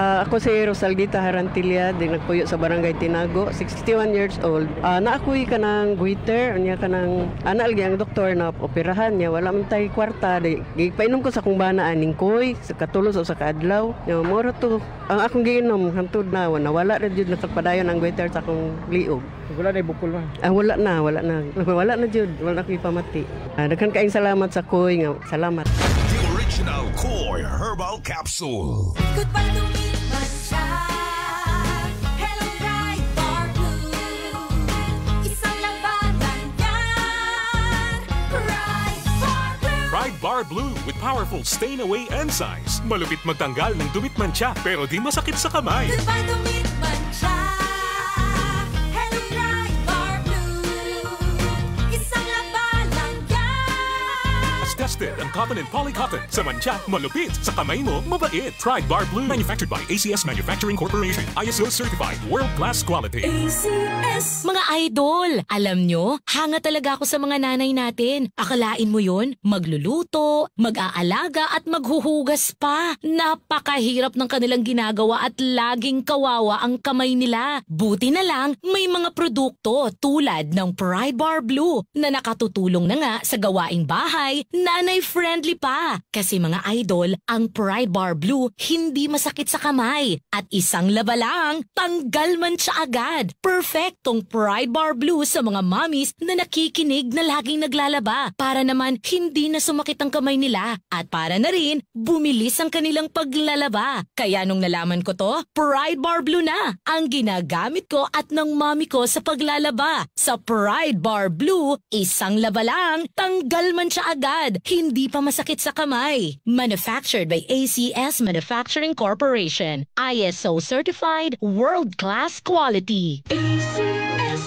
Ako si Rosaldita Harantilla, di nagpuyo sa Barangay Tinago, 61 years old. Na ako'y kanang goiter, unya kanang ana lagi ang doktor na operahan niya, wala man tay kwarta, di gipainom ko sa akong bana aning koy, sa katulo sa usa ka adlaw. Nya moro to ang akong giinom hangtod na wala ra jud nakapadayon ang goiter sa akong liog. Wala na bukol man. Wala na, wala na. Wala na jud, wala na ko'y pamati. Daghan kaayong salamat sa koy nga salamat. The original Koi Herbal Capsule. Goodbye dumi't mantsa. Hello, Pride Bar Blue. Isang labanan yan. Pride Bar Blue. Pride Bar Blue with powerful stain-away enzymes. Malupit magtanggal ng dumi't mantsa pero di masakit sa kamay. Goodbye dumi't mantsa. Hello, Pride Bar Blue. Isang labanan yan. As tested on cotton and polycotton. Sa mantsa, malupit. Sa kamay mo, mabait. Pride Bar Blue. Manufactured by ACS Manufacturing Corporation. ISO certified. World-class quality. ACS. Mga idol, alam nyo, hanga talaga ako sa mga nanay natin. Akalain mo yon, magluluto, mag-aalaga at maghuhugas pa. Napakahirap ng kanilang ginagawa at laging kawawa ang kamay nila. Buti na lang, may mga produkto tulad ng Pride Bar Blue na nakatutulong na nga sa gawaing bahay, nanay-friendly pa. Kasi mga idol, ang Pride Bar Blue hindi masakit sa kamay. At isang laba lang, tanggal mantsa agad. Perfectong Pride Bar Blue sa mga mommies na nakikinig na laging naglalaba para naman hindi na sumakit ang kamay nila at para na rin bumilis ang kanilang paglalaba. Kaya nung nalaman ko to, Pride Bar Blue na ang ginagamit ko at ng mommy ko sa paglalaba. Sa Pride Bar Blue, isang laba lang, tanggal mantsa agad, hindi pa masakit sa kamay. Manufactured by ACS Manufacturing Corporation. ISO certified, world-class quality. ACS.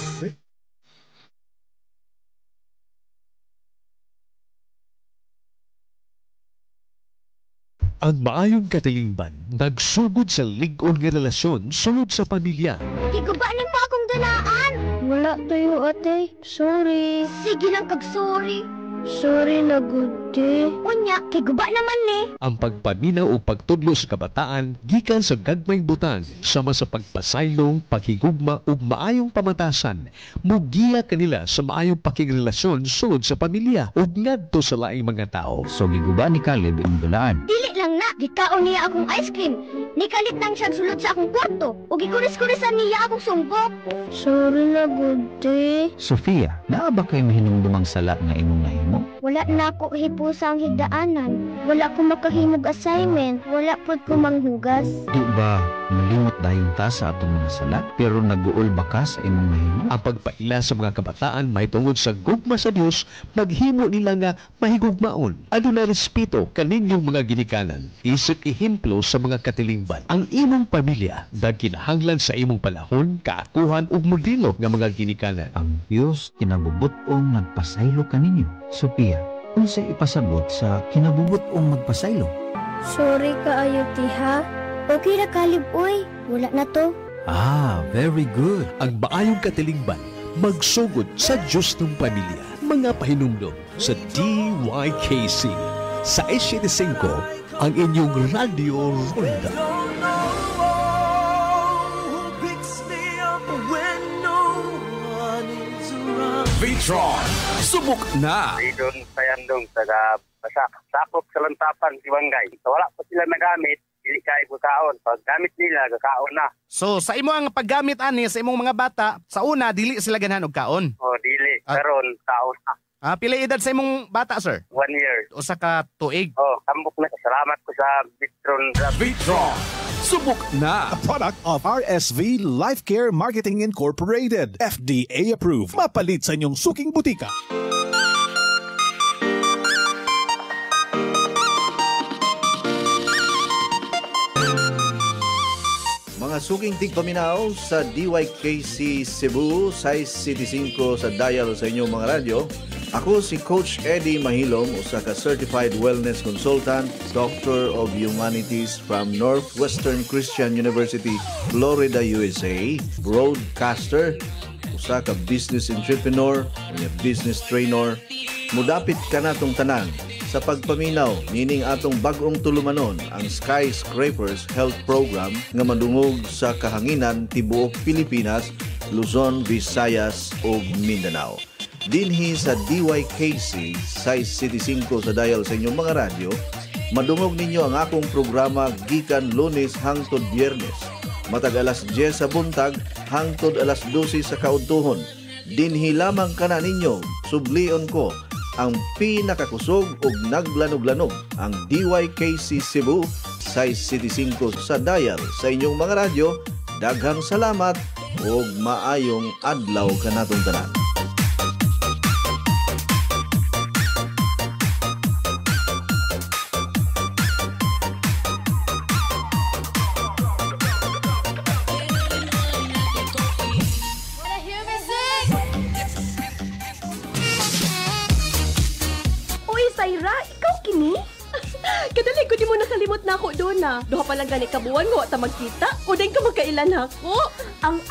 Ang maayong katilingban nagsugod sa lig-on nga relasyon sulod sa pamilya. Giguba nimo akong dulaan. Wala tayo, ate. Sorry. Sige lang kag sorry. Sorry na gud, te. Unya, kay guba naman ni. Ang pagpaminaw o pagtudlo sa kabataan gikan sa gagmayng butang sama sa pagpasaylong, paghigugma ug maayong pamatasan mugiya kanila sa maayong pakigrelasyon sulod sa pamilya ug ngadto sa laing mga tao. So giguba ni Caleb imong dulaan. Dili lang na, gikaon niya akong ice cream. Nikalit nang siya sulod sa akong kwarto. Ug gikuris-kurisan niya akong sumbok. Sorry na gud, te. Sofia, naa ba kay mahinumdumang sala nga imong nahimo? Wala na ako hipusang higdaanan. Wala ko makahimog assignment. Wala pud ko manghugas. Di ba malimot dayon ta sa atong mga sala pero naguol ba ka sa imong nahimo? Ang pagpaila sa mga kabataan mahitungod sa gugma sa Dios maghimo nila nga mahigugmaon. Aduna respeto kaninyong mga ginikanan. Isip ehemplo sa mga katilingban. Ang imong pamilya nagkinahanglan sa imong panahon, kaakuhan ug modelo nga mga ginikanan. Ang Dios kinabubut-ong nagpasaylo kaninyo. Sophia, unsay ipasabot sa kinabubut-ong magpasaylo? Sorry kaayo, tiha. Okay ra Caleb, oy. Wala na to. Ah, very good. Ang maayong katilingban magsugod sa Diyos ng pamilya. Mga pahinumdom sa DYKC sa 75, ang inyong Radio Ronda. Vitron. Subok na. Ridon Sayandong taga Basak. Sakop sa Lantapan, Sibangay. So, wala pa sila nagamit, dili kay pagkaon. Pag gamit nila, gakaon na. So sa imo ang paggamit ani sa imong mga bata, sa una dili sila ganahan og kaon. O dili, karon kaon na. Pila edad sa imong bata, sir? 1 year. Usa ka tuig. Oh, tambok na. Salamat ko sa Vitron. Vitron. Subok na. A product of RSV Life Care Marketing Incorporated. FDA approved. Mapalit sa inyong suking butika. Mga suking tigpaminaw sa DYKC Cebu, size City 5 sa dial sa inyong mga radyo. Ako si Coach Eddie Mahilom, usa ka certified wellness consultant, Doctor of Humanities from Northwestern Christian University, Florida, USA, broadcaster, usa ka business entrepreneur, unya business trainer. Mudapit ka natong tanan sa sa pagpaminaw nining atong bag-ong tulumanon, ang Skyscrapers Health Program nga madungog sa kahanginan tibuok Pilipinas, Luzon, Visayas ug Mindanao. Dinhi sa DYKC size City 5 sa dial sa inyong mga radyo, madungog ninyo ang akong programa gikan Lunes hangtod Biyernes, matag alas 10 sa buntag hangtod alas 12 sa kaudtuhon. Dinhi lamang kana ninyo sublion ko ang pinakakusog ug naglanog-lanog, ang DYKC Cebu size City 5 sa dial sa inyong mga radyo. Daghang salamat ug maayong adlaw kanatong tanan. Duha pa lang gani ka buwan nga wa ta magkita. Uday ka magkailan nako. Ang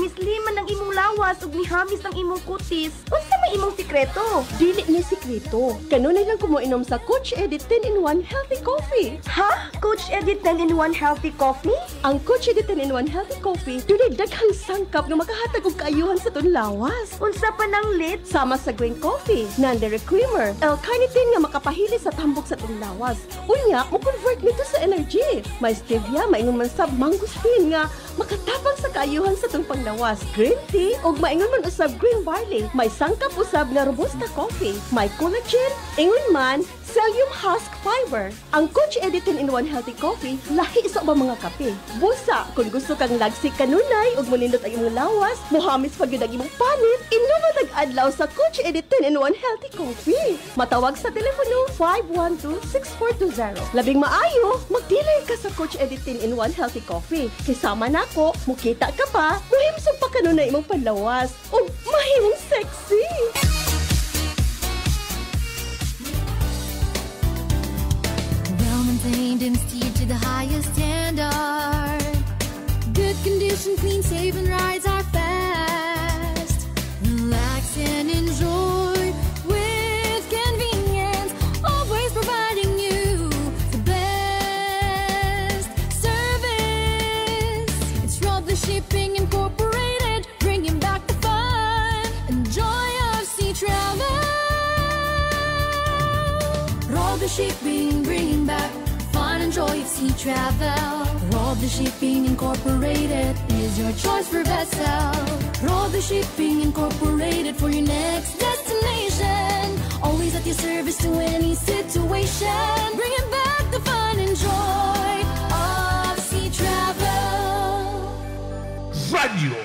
Miss Lima ng imong lawas ug mihamis ang imong kutis. Unsa may imong sikreto? Dili ni sikreto. Kanunay lang kumuinom sa Coach Edith 10-in-1 Healthy Coffee. Ha? Coach Edith 10-in-1 Healthy Coffee? Ang Coach Edith 10-in-1 Healthy Coffee dunay daghang sangkap nga makahatag og kaayuhan sa atong lawas. Unsa pa nang lit? Sama sa green coffee, nandere creamer, L-carnitine nga makapahili sa tambok sa atong lawas. Unya, mo-convert nito sa energy. May stevia, maingon man sa mangosteen nga makatapang sa kaayuhan sa atong panglawas. Green tea ug maingon man usab green barley. May sangkap usab nga robusta coffee. May collagen, ingon man psyllium husk fiber. Ang Coach Edith 10-in-1 Healthy Coffee lahi sa ubang mga kape. Busa, kung gusto kang lagsik kanunay ug monindot ang imong lawas, mohamis pa gyud ang imong panit, inuman tag-adlaw sa Coach Edith 10-in-1 Healthy Coffee. Matawag sa telepono 512-6420. Labing maayo, magdilay ka sa Coach Edith 10-in-1 Healthy Coffee. Kisama nako, mukita ka pa, muhimsog pa kanunay imong panlawas ug mahimong sexy. Maintained and steered to the highest standard. Good condition, clean, safe, and rides are fast. Relax and enjoy with convenience. Always providing you the best service. It's Roble Shipping Incorporated, bringing back the fun and joy of sea travel. Roble Shipping, bringing back fun and joy of sea travel. Roble Shipping Incorporated is your choice for vessel. Roble Shipping Incorporated for your next destination. Always at your service to any situation. Bringing back the fun and joy of sea travel. Radio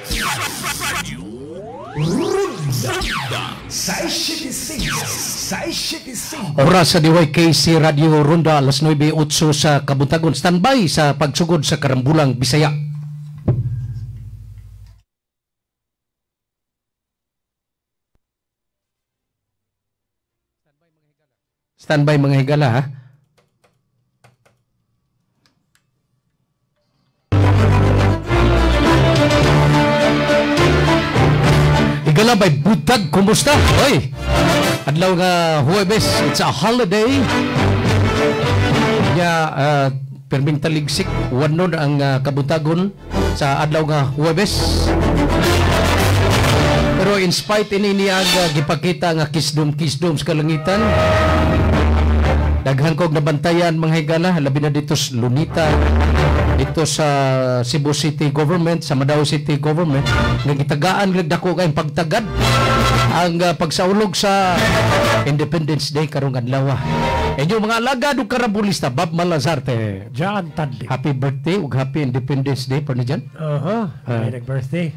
Ronda 675. Oras sa DYKC Radio Ronda alas 9:08 sa Kabuntagon. Standby sa pagsugod sa Karambulang Bisaya. Standby mga higala ha. Higala by Butag, kumusta? Oy, adlaw nga Huwebes, it's a holiday. Ya, perming taligsik, wanon ang kabuntagon sa adlaw nga Huwebes. Pero in spite ini niya gipakita nga kisdom-kisdom sa kalangitan, daghan kog nabantayan mga higala, labi na dito sa Lunita, dito sa Cebu City Government, sa Madaw City Government, nga gitagaan dako kayong pagtagad ang pagsaulog sa Independence Day karong adlaw. Inyong mga alagad ug karambulista, Bob Malazarte, John Tadley. Happy birthday ug happy Independence Day pa ni John. May nag-birthday.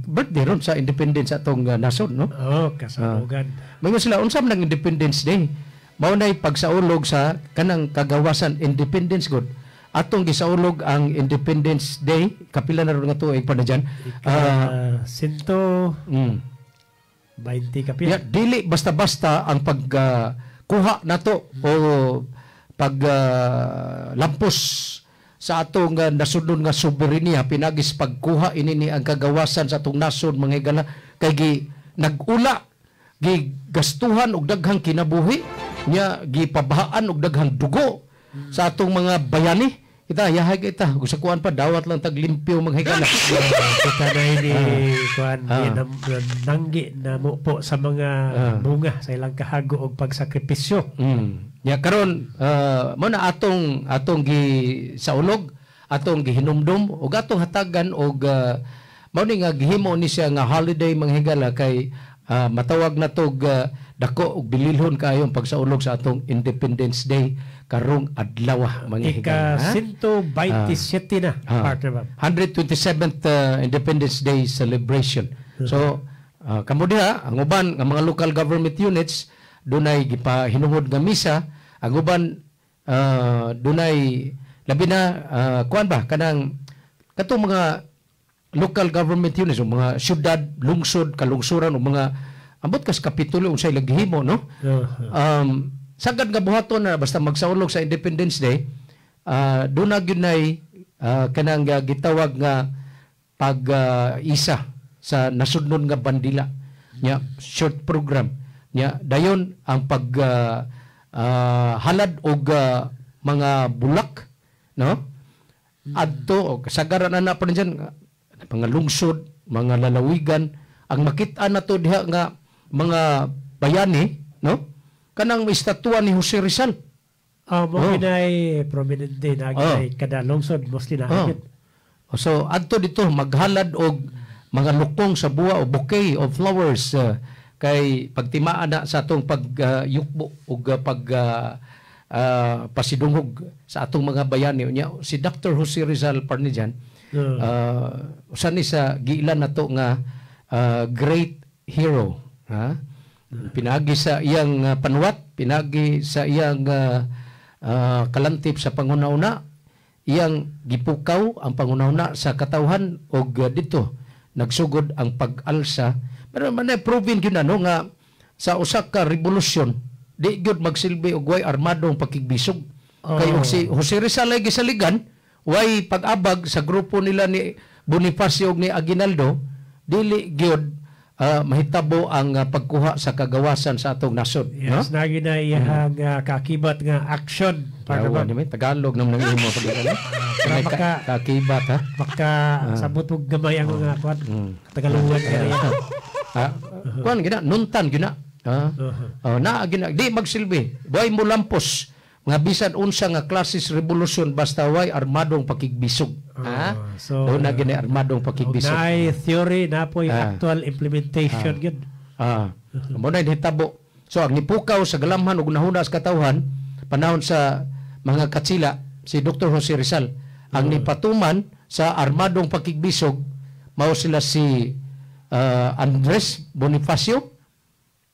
Birthday ron sa Independence atong nasod, no? Oh, kasabugan. Mga sila unsa man ang Independence Day? Mao nay pagsaulog sa kanang kagawasan Independence good. Atong gisaulog ang Independence Day, kapila na ron nga tuig pa na dyan. 120 kapila. Yeah, dili basta-basta ang pagkuha nato o paglampos sa atong nasudnon nga soberenya pinagis pagkuha ini ni ang kagawasan sa atong nasod mga higala kay gi nagula gigastuhan og daghang kinabuhi. Nya gipabahaan og daghang dugo sa atong mga bayani. Kita yahay kita gusto kuan pa dawat lang tag limpyo mga higala. Kita na ini kuan nanggi na mo po sa mga bunga sa ilang kahago og pagsakripisyo. Ya karon mo na atong atong gi saulog, atong gihinumdum ug atong hatagan og mao ni nga gihimo ni siya nga holiday mga higala kay matawag na tog dako og bililhon kaayo ang pagsaulog sa atong Independence Day karong adlaw mga higala. Ika 127 na partner Bob. 127th Independence Day celebration. So kamo diha ang uban nga mga local government units dunay gipahinungod nga misa, ang uban dunay labi na kuan ba kanang katong mga local government units o mga syudad, lungsod, kalungsuran o mga ambot kas kapitulo unsay gihimo, no? Sagad nga buhaton na basta magsaulog sa Independence Day, doon na gyud nay kanang gitawag nga pag isa sa nasudnon nga bandila nya, short program nya, dayon ang pag halad og mga bulak, no? Adto og sagaran na pa diyan mga lungsod, mga lalawigan, ang makit-an nato diha nga mga bayani, no? Kanang estatwa ni Jose Rizal. Mo ginay prominent din agi kada lungsod mostly na. So adto dito maghalad og mga lukong sa buwa o bouquet of flowers kay pagtimaan na sa atong pagyukbo og pag pasidungog sa atong mga bayani. Unya si Dr. Jose Rizal Parnijan usa ni sa giilan nato nga great hero, ha? Pinagi sa iyang panuwat, pinagi sa iyang kalantip sa panghuna-una, iyang gipukaw ang panghuna-una sa katawhan og dito nagsugod ang pag-alsa. Pero man proven gyud ano nga sa usa ka revolusyon di gyud magsilbi og way armadong pakigbisog. Kay og si Jose Rizal ay gisaligan, way pag-abag sa grupo nila ni Bonifacio og ni Aguinaldo, dili gyud mahitabo ang pagkuha sa kagawasan sa atong nasod. Yes, no? Nagi na iyang kakibat nga action. Para ni Tagalog naman ang imo pag kakibat ha. Maka sabot og gamay ang mga kuan Tagalogan kaya. Kuan gina nuntan gina. Na gina di magsilbi. Way mo lampos nga bisan unsa nga klases revolusyon basta way armadong pakigbisog. So doon na gini armadong pakigbisog. Naay theory na po'y actual implementation gyud. Mo na hitabo. So ang nipukaw sa galamhan ug nahuna sa katawhan panahon sa mga katsila si Dr. Jose Rizal, ang nipatuman sa armadong pakigbisog mao sila si Andres Bonifacio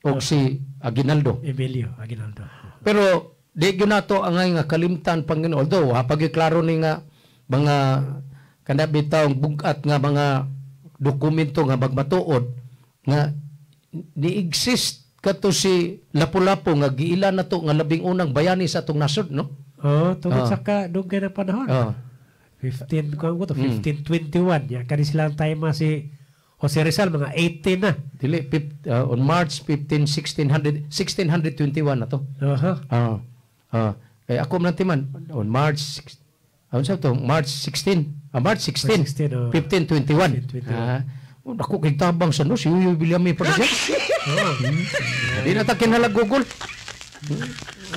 o si Aguinaldo. Emilio Aguinaldo. Pero di gyud nato angay nga kalimtan Panginoon. Although hapagiklaro ni nga mga kana bitawng bug-at nga mga dokumento nga magmatuod nga ni-exist kato si Lapu-Lapu nga giila nato nga labing unang bayani sa atong nasod, no? Oh, tungod sa ka dugay na panahon. 1521 ya kani silang time si Jose Rizal mga 18 na. Dili on March 15 1600 1621 na to. Kay ako man timan on March 6, to March 16, March 16, 1521. Dako kay tabang sa no si Yuyo Villame pa siya. Di na ta kinhalag Google.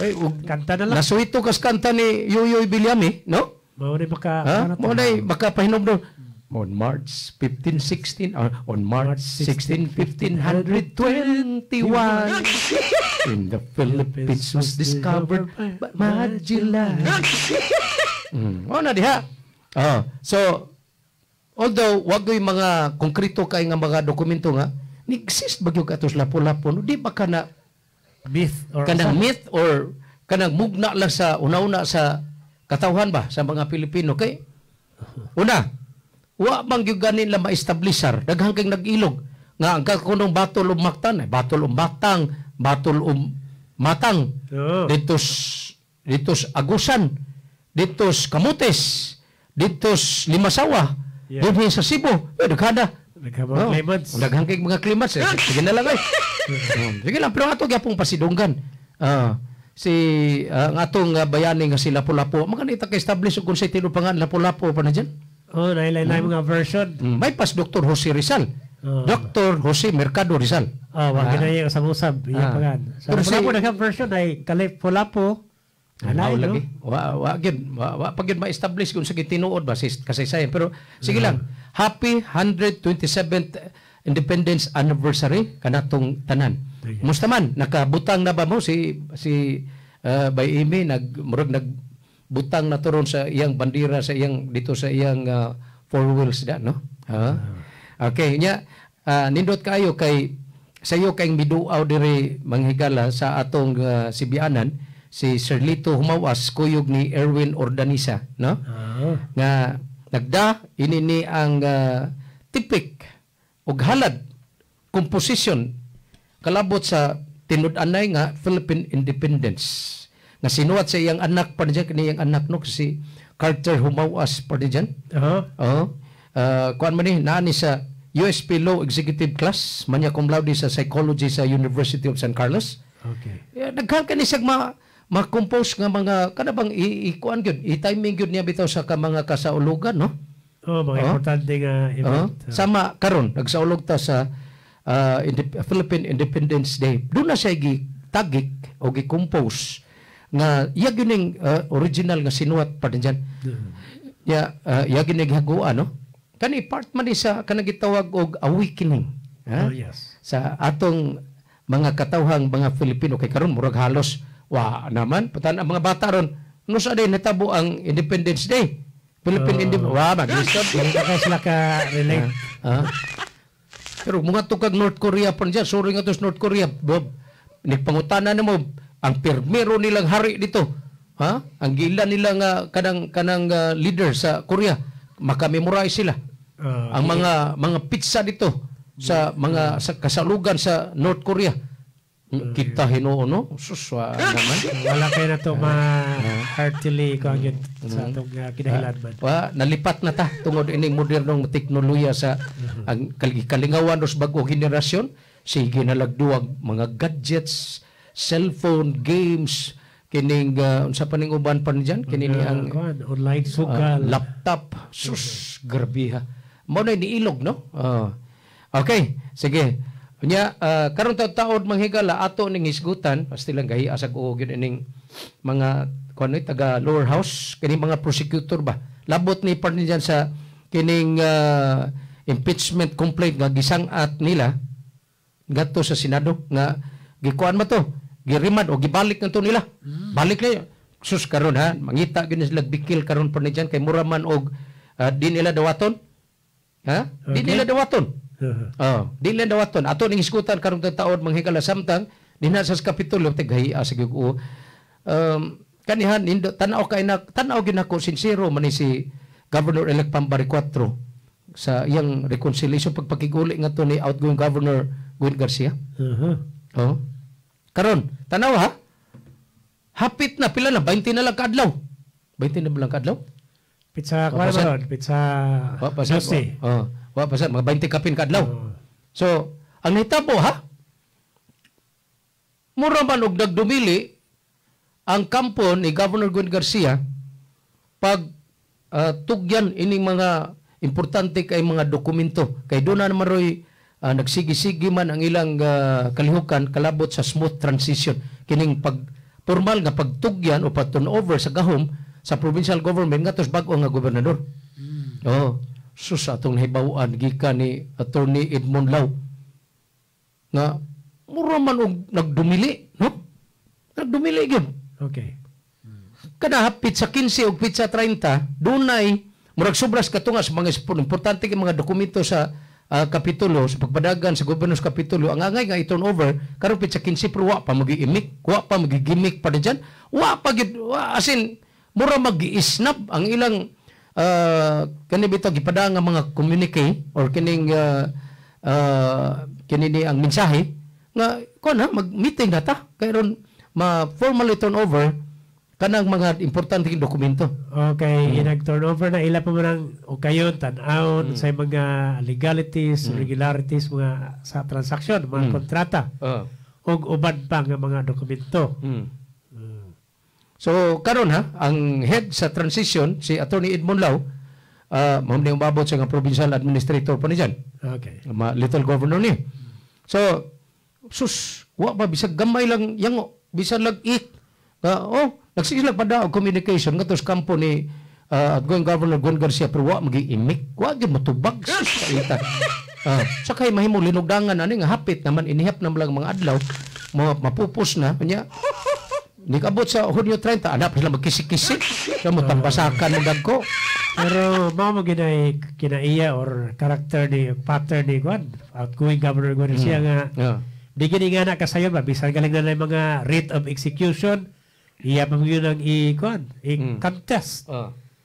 Ay, kanta na lang. Nasuito kas kanta ni Yuyo Villame, no? Mao ni maka mao ni makapahinomdom. On March 1516 on March 16, 1521 in the Philippines was discovered by Magellan. Oh na diha. So although wag gyud mga konkreto kay nga mga dokumento nga ni-exist ba gyud katos Lapu-Lapu, no? Di ba kana myth or kanang myth or kanang mugna lang sa una-una sa katawhan ba sa mga Pilipino kay una wa man gyud ganin la ma-establisar daghang kay nag-ilog nga ang kakunong Battle of Mactan, Battle of Mactang, Battle of Matang, ditos Agusan, ditos Camotes, ditos Limasawa, dinhi sa Cebu, daghana. Daghang kay mga climats. Sige na lang ay. Sige lang pero ato gyapong pasidunggan. Si ang atong bayani nga si Lapu-Lapu, mga nita ka-establish kung sa tinuod pangan Lapu-Lapu pa na dyan. Oh, nailay mga version. May pas Dr. Jose Rizal. Dr. Jose Mercado Rizal. Oh, wa gina usab-usab iya pangan. Sa Pero Lapu-Lapu daghang version ay Kalip-Lapu. Alay, Alay, no? lagi. Wa gyud wa pa gyud ma-establish kung sa tinuod ba sis kasaysayan, pero sige lang. Happy 127th Independence Anniversary kanatong tanan. Musta man, nakabutang na ba mo si si Bay Amy, nag murag nagbutang na turon sa iyang bandira sa iyang dito sa iyang four wheels da, no? Ha? Okay, nya nindot kaayo kay sayo kay miduaw diri, manghigala, sa atong Sibianan, si Sir Lito Humawas, kuyog ni Erwin Ordanisa, no? Nga nagda ini ni ang tipik og halad composition kalabot sa tinud-anay nga Philippine Independence nga sinuwat sa iyang anak pa niya, kini iyang anak, no, si Carter Humawas pa niyan. Oo. Kuan man ni naa ni sa USP Law Executive Class, magna cum laude sa Psychology sa University of San Carlos. Yeah, daghan kani siya ma ma-compose nga mga kana bang i-kuan gyud, i-timing gyud niya bitaw sa ka mga kasaulugan, no? Oh, mga importante nga event. Oo. Sama karon nagsaulog ta sa Philippine Independence Day. Doon na siya gitagik o gi-compose nga iya gyud ning original nga sinuwat pa din dyan. Ya, iya gyud ning gihaguan, no? Kani part man ni sa kanang gitawag og awakening. Ha? Oh, yes. Sa atong mga katawhang mga Filipino kay karon murag halos wa naman patan ang mga bata ron no sa day natabo ang Independence Day. Philippine Independence wa maglisod. Dili na kay sila ka relate. Pero mga tukag North Korea pa niya, sorry nga to sa North Korea, Bob, nagpangutana na mo, ang pirmero nilang hari dito, ha? Ang gila nila nga kanang kanang leader sa Korea, makamemorize sila. Ang mga mga pizza dito sa mga sa kasalugan sa North Korea. Kita hinuon, no? Sus, wa naman. Wala kayo na to ma heartily kuan gyud sa atong kinahilanman. Wa nalipat na ta tungod ining modernong teknolohiya sa ang kalingawan dos bag-o henerasyon, sige na lagduwag mga gadgets, cellphone, games, kining unsa pa ning uban pa niyan kini ni ang kuan, online sugal. Laptop. Sus, grabe ha. Mao na niilog, no? Okay, sige. Nya karon taud manghigala ato ning hisgutan, pasti lang gahi asag og gyud ining mga kuan ni taga lower house, kini mga prosecutor ba. Labot ni part niyan sa kining impeachment complaint nga gisang-at nila ngadto sa Senado nga gikuan man to, giremand o gibalik ngadto nila. Balik na. Sus, karon ha, mangita gyud ni sila bikil karon pa ni dyan kay mura man og di nila dawaton. Ha? Di nila dawaton. Oh, di nila dawaton. Ato ning hisgutan karong taon, manghigala, samtang dinha sa Kapitolyo tighay sige ko. Kanihan nindo tan-aw kay na tan-aw gyud nako, sincero man ni si Governor elect Pam Baricuatro sa iyang reconciliation, pagpakiguli nga to ni outgoing Governor Gwen Garcia. Oh. Karon, tanaw ha. Hapit na pila na, 20 na lang kaadlaw. 20 na ba lang kaadlaw? Pizza Wa kuan pa ba ron? Pizza Wa pa sa 12. Oh, wa pa sa mga 20 kapin kaadlaw. So, ang nahitabo ha, mura man og nagdumili ang kampo ni Governor Gwen Garcia pag tugyan ining mga importante kay mga dokumento kay doon na naman roy nagsigi-sigi man ang ilang kalihukan kalabot sa smooth transition kining pag formal nga pagtugyan o pag turnover sa gahom sa provincial government ngadto sa bag-o nga gobernador. Oh, sus, atong nahibaw-an gikan ni Attorney Edmond Lau nga mura man og nagdumili, no? Nagdumili gyud. Kada petsa 15 og petsa 30, dunay murag sobras katunga sa mga importante kay mga dokumento sa Kapitulo sa pagpadagan sa gobyerno sa Kapitulo ang angay nga i-turn over karon petsa 15, pero wa pa magiimik, wa pa magigimik pa diyan, wa pa gyud, wa, as in mura magi-isnab ang ilang kani bitaw gipada nga mga communique or kining kini ni ang mensahe nga kuan ha, mag-meeting na ta kay ron ma formally turn over kanang mga importanteng dokumento. Okay, inag-turnover na ila pa man ang o kayon tan-awon sa mga legalities, regularities mga sa transaksyon, mga kontrata. Ug uban pa nga mga dokumento. So karon ha, ang head sa transition si Attorney Edmund Lau, mao ni umabot sa nga provincial administrator pa ni dyan. Ma little governor niya. So sus, wa ba bisag gamay lang yango, bisan lag ik. Oh, nagsige lang pada og communication ngadto sa kampo ni outgoing Governor Gwen Garcia, pero wa magi-imik, wa gyud motubag sa kaita. Sa kay mahimo linugdangan ani nga hapit naman inihap na lang mga adlaw mapupos na unya. Nikabot sa Hunyo 30, anak sila magkisi-kisi. Sa mo tambasakan mo dagko. Pero mao mo ginay kinaiya or character ni pattern ni Juan, outgoing Governor Gwen siya nga di gini nga na kasayon ba, bisan galing na lang mga writ of execution, iya pa mo yun ang i kuan i-contest.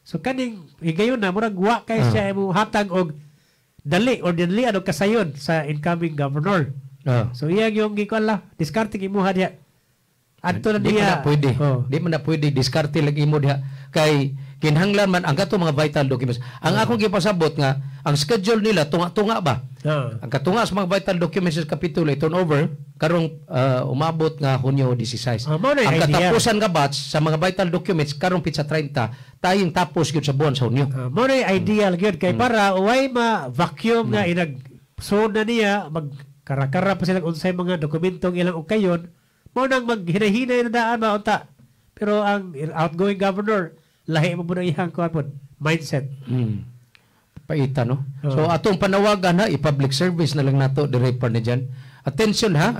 So kaning higayon na murag wa kay siya mo hatag og dali or dali ano kasayon sa incoming governor. So iya yung gikuan la, diskarte imuha diha. Adto na Di man niya. Na pwede. Di man na pwede diskarte lang imo diha kay kinahanglan man ang kato mga vital documents. Ang akong gipasabot nga ang schedule nila tunga-tunga ba? Ang katunga sa mga vital documents sa Kapitulo turnover karong umabot nga Hunyo 16. Ah, mao na Ang yung idea. katapusan nga batch sa mga vital documents karong pitsa 30, tayong tapos gyud sa buwan sa Hunyo. Mo na yung ideal gyud kay para way ma vacuum nga inag so na niya magkarakara pa sila unsay mga dokumentong ilang ukayon, mao nang maghinahinay na daan ba unta. Pero ang outgoing governor, lahi mo po na iyang kuan pod mindset. Paita, no? So atong panawagan ha, i-public service na lang nato dire pa ni dyan. Attention ha,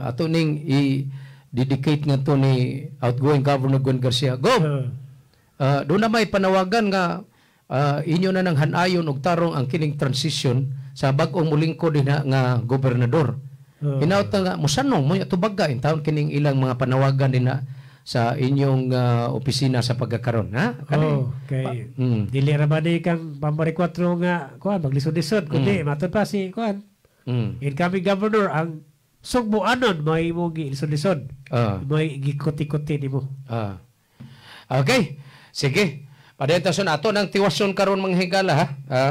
ato ning i-dedicate nga to ni outgoing Governor Gwen Garcia. Go. Doon na may panawagan nga inyo na nang hanayon og tarong ang kining transition sa bag-ong mulingkod din ha, nga gobernador. Hinaut nga musanong mo tubaga in taon kining ilang mga panawagan din na sa inyong opisina sa pagkakaron ha. Kani- Oh, kay dili ra ba ni kang Pambari 4 nga kuan maglisod-lisod kundi matud pa si kuan incoming governor ang sugboanon may imong gilisod-lisod. May gikuti-kuti nimo. Okay. Sige. Padayon ta ato nang tiwason karon, mga higala ha.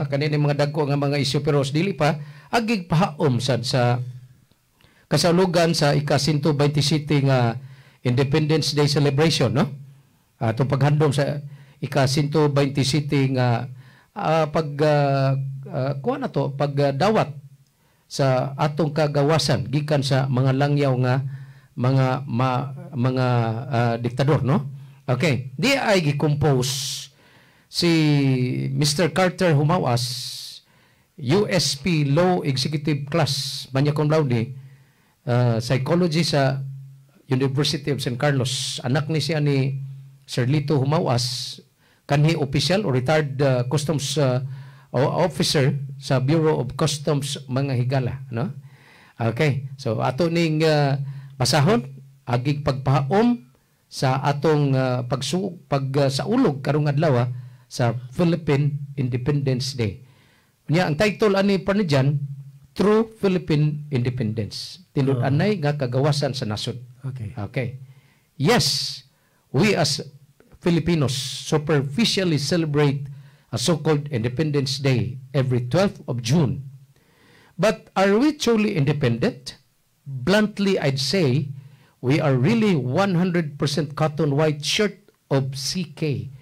Kanini mga dagko nga mga isyu, pero dili pa agig pahaom sad sa kasalugan sa ika-127 nga Independence Day celebration, no? Atong paghandom sa ika-127 nga pag kuha na to pagdawat sa atong kagawasan gikan sa mga langyaw nga mga diktador, no? Okay, di ay gi-compose si Mr. Carter Humawas, USP Law Executive Class, magna cum laude, psychology sa University of San Carlos. Anak ni siya ni Sir Lito Humawas, kanhi official o retired customs officer sa Bureau of Customs, mga higala, no? Okay. So ato ning basahon agig pagpahaom sa atong pagsu pag saulog karong adlaw sa Philippine Independence Day. Nya ang title ani parnijan, True Philippine Independence. Tinud-anay nga kagawasan sa nasod. Okay. Yes, we as Filipinos superficially celebrate a so-called Independence Day every 12th of June. But are we truly independent? Bluntly, I'd say we are really 100% cotton white shirt of CK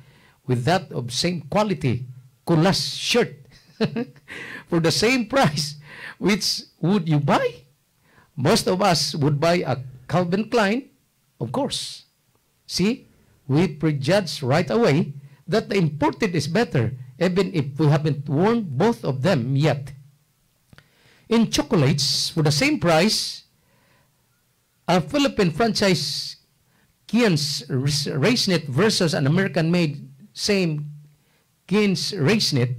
with that of same quality kulas shirt for the same price. Which would you buy? Most of us would buy a Calvin Klein, of course. See, we prejudge right away that the imported is better, even if we haven't worn both of them yet. In chocolates, for the same price, a Philippine franchise Kian's Raisinette versus an American-made same Kian's Raisinette,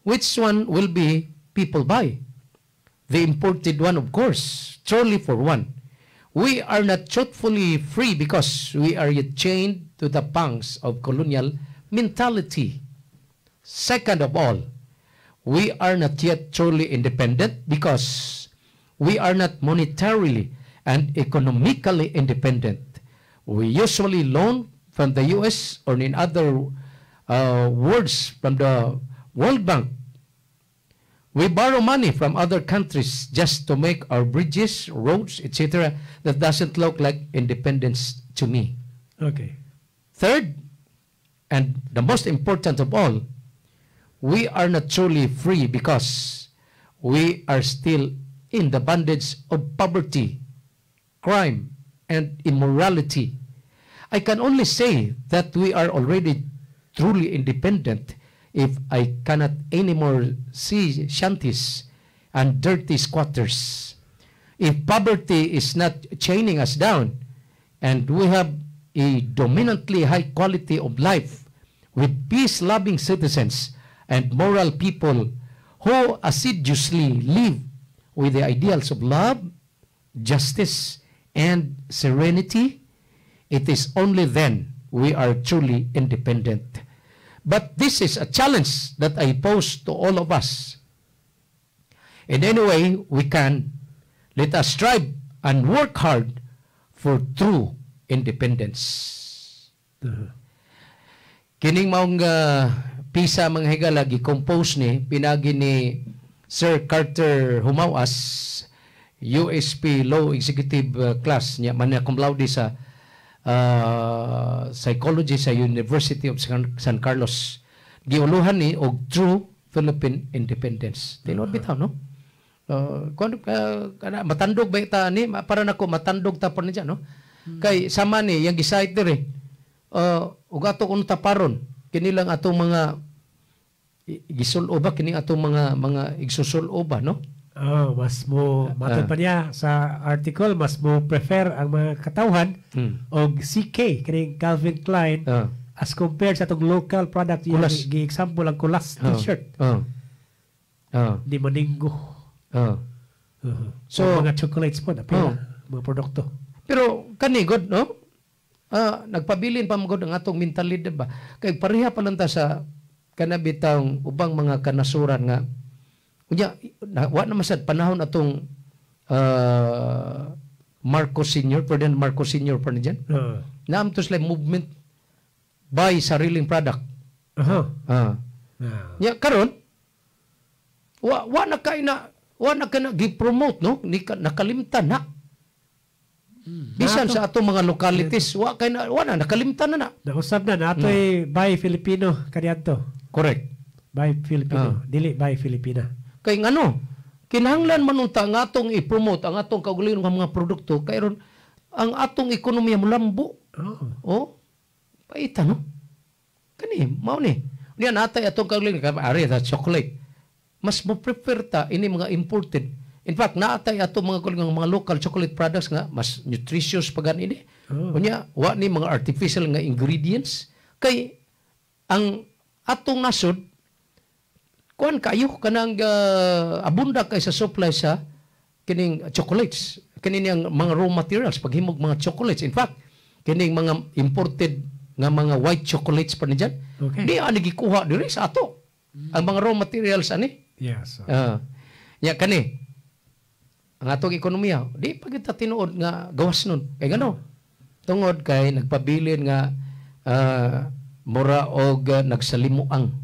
which one will be people buy? The imported one, of course, truly for one. We are not truthfully free because we are yet chained to the pangs of colonial mentality. Second of all, we are not yet truly independent because we are not monetarily and economically independent. We usually loan from the US or, in other words, from the World Bank. We borrow money from other countries just to make our bridges, roads, etc. That doesn't look like independence to me. Okay. Third, and the most important of all, we are not truly free because we are still in the bondage of poverty, crime, and immorality. I can only say that we are already truly independent if I cannot anymore see shanties and dirty squatters. If poverty is not chaining us down and we have a dominantly high quality of life with peace-loving citizens and moral people who assiduously live with the ideals of love, justice, and serenity, it is only then we are truly independent. But this is a challenge that I pose to all of us. In any way we can, let us strive and work hard for true independence. Kining maong pisa, mga higala, gi-compose ni pinagi ni Sir Carter Jumao-as, USP Law Executive Class niya man cum laude sa psychology sa University of San Carlos. Giuluhan ni og True Philippine Independence. Tinuod bitaw, no? Kung kana matandog ba ita ni para nako matandog ta pa ni no? Kay sama ni yang gi-cite diri. Ug ato kuno taparon kini lang atong mga gisulo ba kini atong mga igsusulo ba, no? Oh, mas mo matod pa niya sa article, mas mo prefer ang mga katawhan og CK, kining Calvin Klein, as compared sa atong local product. Yung Kulas. gi-example ang Kulas t-shirt. Di maninggo. So, so mga chocolates po na mga produkto. Pero kani god, no? Nagpabilin pa man gud ang atong mentalidad ba? Kay pareha pa lang ta sa kanabitang ubang mga kanasuran nga unya na, wa na masad panahon atong Marcos Senior, Ferdinand Marcos Senior pa ni dyan. Naam to sila movement buy sariling product. Nya karon wa na kay na wa na ka na gi-promote, no? Ni nakalimtan na. Bisan Nato. sa atong mga localities, wa kay na, wa na nakalimtan na na. Nausab na natoy buy Filipino kaniadto. Correct. Buy Filipino, dili buy Filipina. Kay ngano, kinahanglan man unta ang atong i-promote ang atong kaugalingon nga mga produkto kay ron ang atong ekonomiya molambo. Oh. Paita, no? Kani mao ni. Niya natay atong kaugalingon kay ari sa chocolate. Mas mo prefer ta ini mga imported. In fact, naatay atong mga kaugalingon mga local chocolate products nga mas nutritious pa gani ini. Unya, wa ni mga artificial nga ingredients kay ang atong nasod kuan kayo kanang abunda kay sa supply sa kining chocolates, kini niyang mga raw materials paghimog mga chocolates. In fact, kining mga imported nga mga white chocolates pa ni dyan, di ani gikuha diri sa ato ang mga raw materials ani. Nya kani ang atong ekonomiya di pa kita tinuod nga gawas nun kay ngano tungod kay nagpabilin nga mura og nagsalimuang,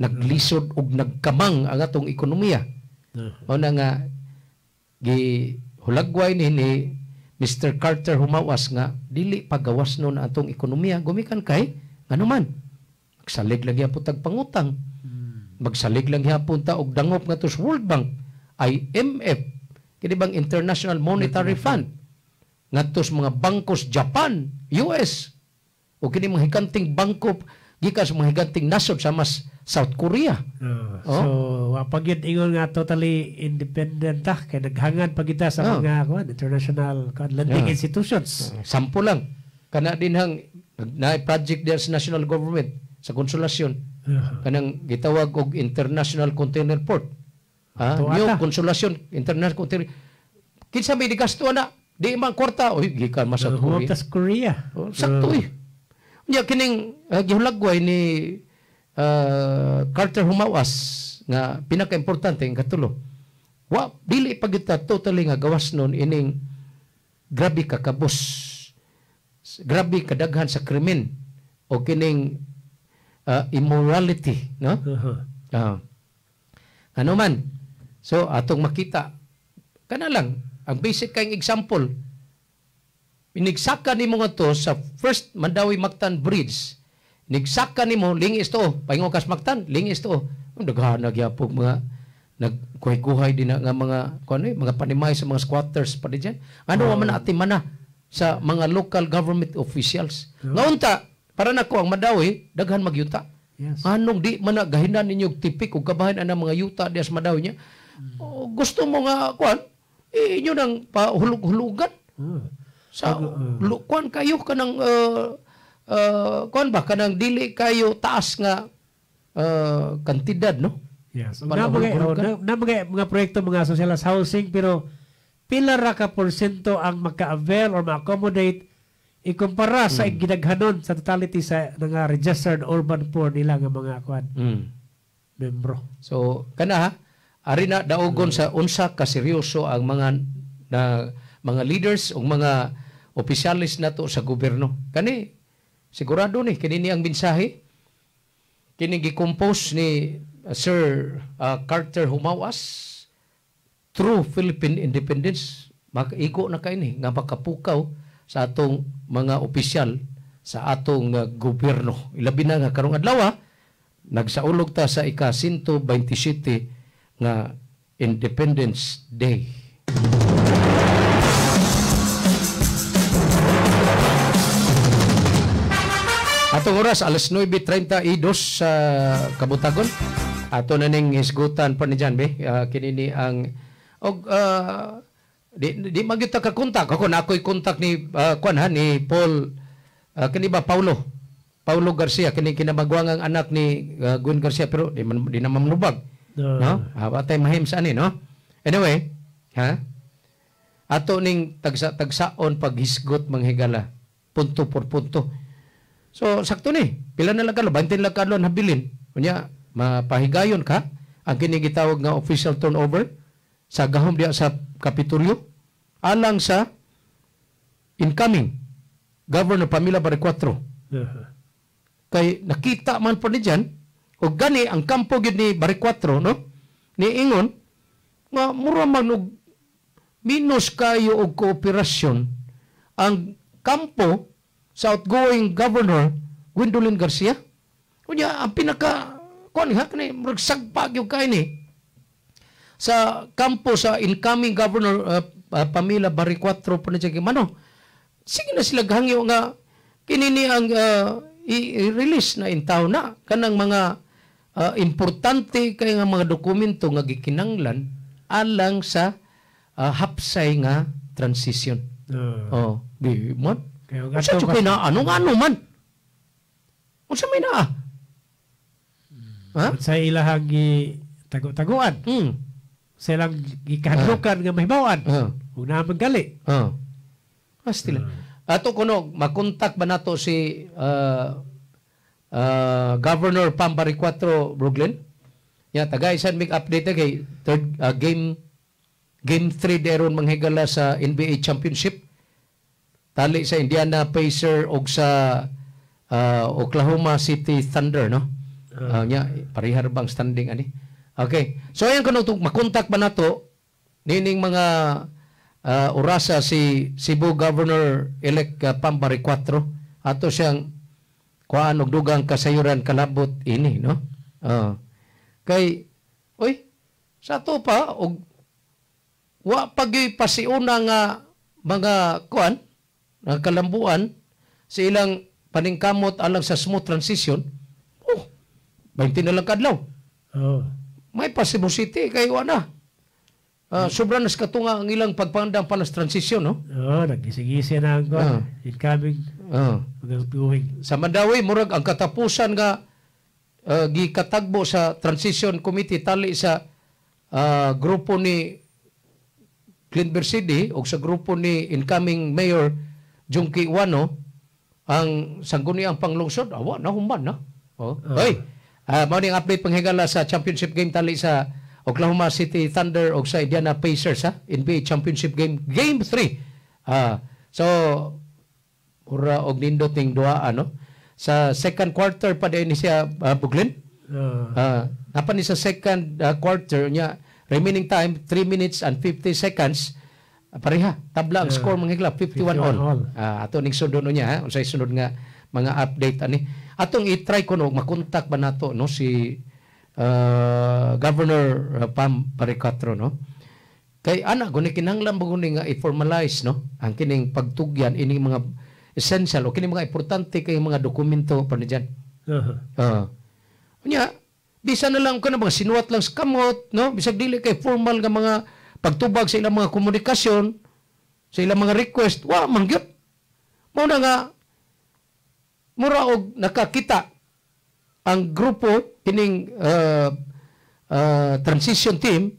naglisod og nagkamang ang atong ekonomiya. Mao na nga gi hulagway ni Mr. Carter Jumao-as nga dili pagawas nun ang atong ekonomiya gumikan kay ngano man magsalig lang gyapon tag pangutang. Magsalig lang gyapon ta og dangop ngadto sa World Bank, IMF, kini bang International Monetary Fund, ngadto sa mga bangkos Japan, US, o kini mga higanting bangko gikan sa mga higanting nasod sa mas South Korea. So wa pa gyud ingon nga totally independent ta kay naghangad pa kita sa mga kuan international kuan lending institutions. Sampo lang kana din hang na project diyan sa national government sa Konsolasyon, kanang gitawag og International Container Port. Ato New ata. Konsolasyon International Container. Kinsa may digasto ana? Di man kwarta oy gikan man South Korea. Tas Korea. Oh, sakto eh. Unya kining gihulagway ni Carter Jumao-as nga pinaka-importante ang katulo. Wa dili pa kita totally nga gawas nun ining grabe ka kabus. Grabe kadaghan sa krimen o kining immorality, no? Ano man. So atong makita kana lang ang basic kayong example. Inigsaka nimo ngadto sa first Mandawi Mactan Bridge. Inigsaka nimo lingis to, paingon kas Mactan, lingis to. Ang daghan na gyapon mga nagkuhay-kuhay din na nga mga kuan eh, mga panimay sa mga squatters pa di dyan. Ano man ati mana sa mga local government officials. Nga unta, para nako ang Madawi daghan magyuta. Yes. Anong di man na gahinan ninyo og tipik ug kabahin ana mga yuta diya sa Madawi niya. O, gusto mo nga kuan, eh, inyo nang pahulog-hulugan. Sa kuan kayo kanang kuan ba kanang dili kayo taas nga kantidad, no? Yes. Para Na mga, hulog-hulugan. oh, na mga proyekto mga socialist housing pero pila ra ka porsyento ang maka-avail or ma-accommodate ikumpara sa gidaghanon sa totality sa nga registered urban poor nila nga mga kuan membro. So kana ha, ari na daugon sa unsa ka seryoso ang mga na mga leaders ug mga opisyalis nato sa gobyerno. Kani sigurado ni kini ni ang mensahe kini gi-compose ni Sir Carter Jumao-as true Philippine independence. Makaigo na kay ni nga makapukaw sa atong mga opisyal sa atong gobyerno. Ilabi na nga karong adlaw nagsaulog ta sa ika-127 nga Independence Day. Atong oras alas 9:32 sa Kabutagon. Ato na ning hisgutan pa ni Jan be. Kini ni ang og di magyud ta ka kontak. Ako na ako'y kontak ni kuan ha ni Paul kini ba Paulo Paulo Garcia kini kinamagwangang anak ni Gwen Garcia pero di man di na mamlubag. No? Wa tay mahim sa ani, no? Anyway, ha? Ato ning tagsa-tagsaon paghisgot manghigala punto por punto. So sakto ni, pila na lang kadlaw, 20 lang kadlaw ang habilin. Unya mapahigayon ka ang kini gitawag nga official turnover sa gahom diha sa Kapitolyo alang sa incoming Governor Pamela Baricuatro. Kay nakita man po ni dyan, o gani ang kampo gyud ni Baricuatro, no? Ni ingon nga mura man og minus kayo og kooperasyon ang kampo sa outgoing Governor Gwendolyn Garcia. Unya ang pinaka kuan ha kani murag sagpa gyud kay ni sa kampo sa incoming Governor Pamela Baricuatro pa ni dyan, mano. Sige na sila gahangyo nga kini ni ang i-release na in town na kanang mga importante kay nga mga dokumento nga gikinanglan alang sa hapsay nga transition. Oh, di man. Kaya Unsa nga jud kay na ano nga ano man? Unsa may naa? Ha? Sa ilahang tago-taguan. Sa ilang gikahadlukan nga mahibaw-an. Ug naa man gali. Pastila. Ato kuno makontak ba nato si Governor Pam Baricuatro Brooklyn? Ya tagaisan mig update kay third game 3 deron manghigala sa NBA Championship. Tali sa Indiana Pacers og sa Oklahoma City Thunder, no? Nya parehar bang standing ani? Okay. So ayan kuno makontak ba nato nining mga orasa si Cebu Governor elect Pam Baricuatro ato siyang kuan og dugang kasayuran kalabot ini, no? Kay oy sa ato pa og wa pagi pasiuna nga mga kuan nga kalambuan sa ilang paningkamot alang sa smooth transition. Oh, 20 na lang kadlaw. Oh. May pa Cebu City kay wa na. Sobra na sa katunga ang ilang pagpandang pala sa transition, no? Oo, naggising-gising na ang kuan. Incoming. Sa Mandawi, murag ang katapusan nga gikatagbo sa transition committee tali sa grupo ni Clint Bercidi o sa grupo ni incoming Mayor Jungki Wano ang sangguniang panglungsod. Awa na human na. Oh. Oy, mao ning update panghigala sa championship game tali sa Oklahoma City Thunder og sa Indiana Pacers ha, NBA Championship game game 3. So mura og nindot ning duha ano sa second quarter pa din siya Buglin. Napa ni sa second quarter nya remaining time 3 minutes and 50 seconds. Pareha, tabla ang score mga higala, 51 all. 51 all. Ato ning sundon niya ha, unsay sunod nga mga update ani. Atong i-try ko no makontak ba nato no si Governor Pam Paricatro no. Kay ana guni kinahanglan ba guni nga i-formalize no ang kining pagtugyan ining mga essential o kining mga importante kay mga dokumento pa ni diyan. Unya bisan na lang kana mga sinuwat lang sa kamot no, bisag dili kay formal nga mga pagtubag sa ilang mga komunikasyon, sa ilang mga request, wa man gyud. Mao na nga mura og nakakita ang grupo kining transition team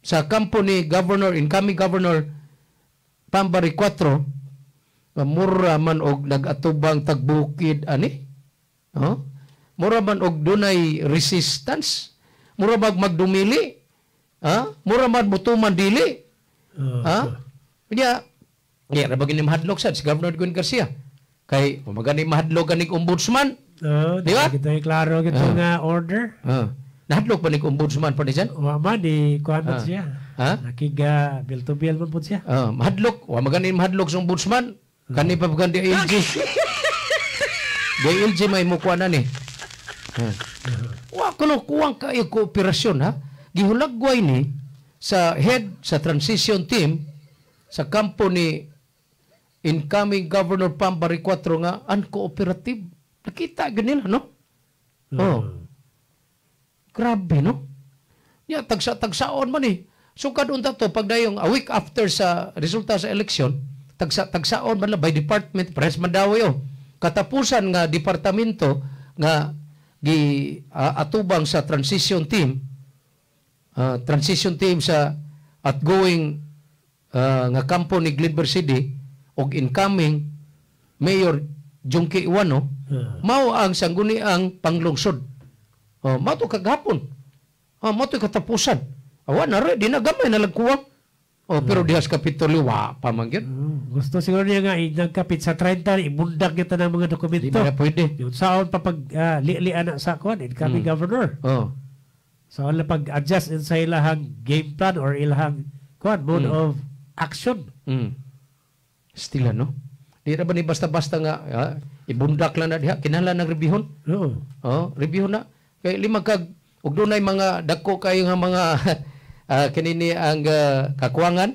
sa kampo ni Governor, incoming Governor Pambari 4, mura man og nagatubang tagbukid ani. Oh? Mura man og dunay resistance, mura bag magdumili. Ha? Mura man mutuman dili. Ha? Unya, di ra ba gini mahadlok sad si Governor Gwen Garcia? Kay magani mahadlok ganing ombudsman. Di ba? Kita klaro gito nga order. Nahadlok ba ning ombudsman pa ni dyan? Wa man di kuan man siya. Ha? Nakiga bill to bill man pud siya. Mahadlok, wa magani mahadlok sa ombudsman. Kani pa bagan DILG. DILG may mukuan na ni. Wa kuno kuwang kayo kooperasyon ha. Gihulagway ni sa head sa transition team sa kampo ni incoming Governor Pam Baricuatro nga uncooperative. Nakita gyud nila no? Oh. Grabe no? Ya tagsa-tagsaon man eh. Sukad unta to pagdayong a week after sa resulta sa election, tagsa-tagsaon man lang by department press Mandawi oh. Katapusan nga departamento nga gi atubang sa transition team. Transition team sa outgoing nga kampo ni Glenber City og incoming Mayor Jungki Iwano, mao ang sangguniang panglungsod. Mao to kagahapon. Mao to katapusan. Awa na ra di na gamay na lagkuwang. Pero diha sa Kapitolyo wa pa man gyud. Gusto siguro niya nga nagkapit sa 30 ibundak kita ng mga dokumento. Di na pwede. Yung saon pa pag li-lian na sa kuan incoming governor. So wala pag-adjust in sa ilahang game plan or ilahang kuan mode of action. Stila no. Di ra ba ni basta-basta nga ibundak lang na diha kinahanglan ng rebihon. Oo. Oh, rebihon na. Kay lima kag ug dunay mga dagko kayo nga mga kinini ang kakuwangan.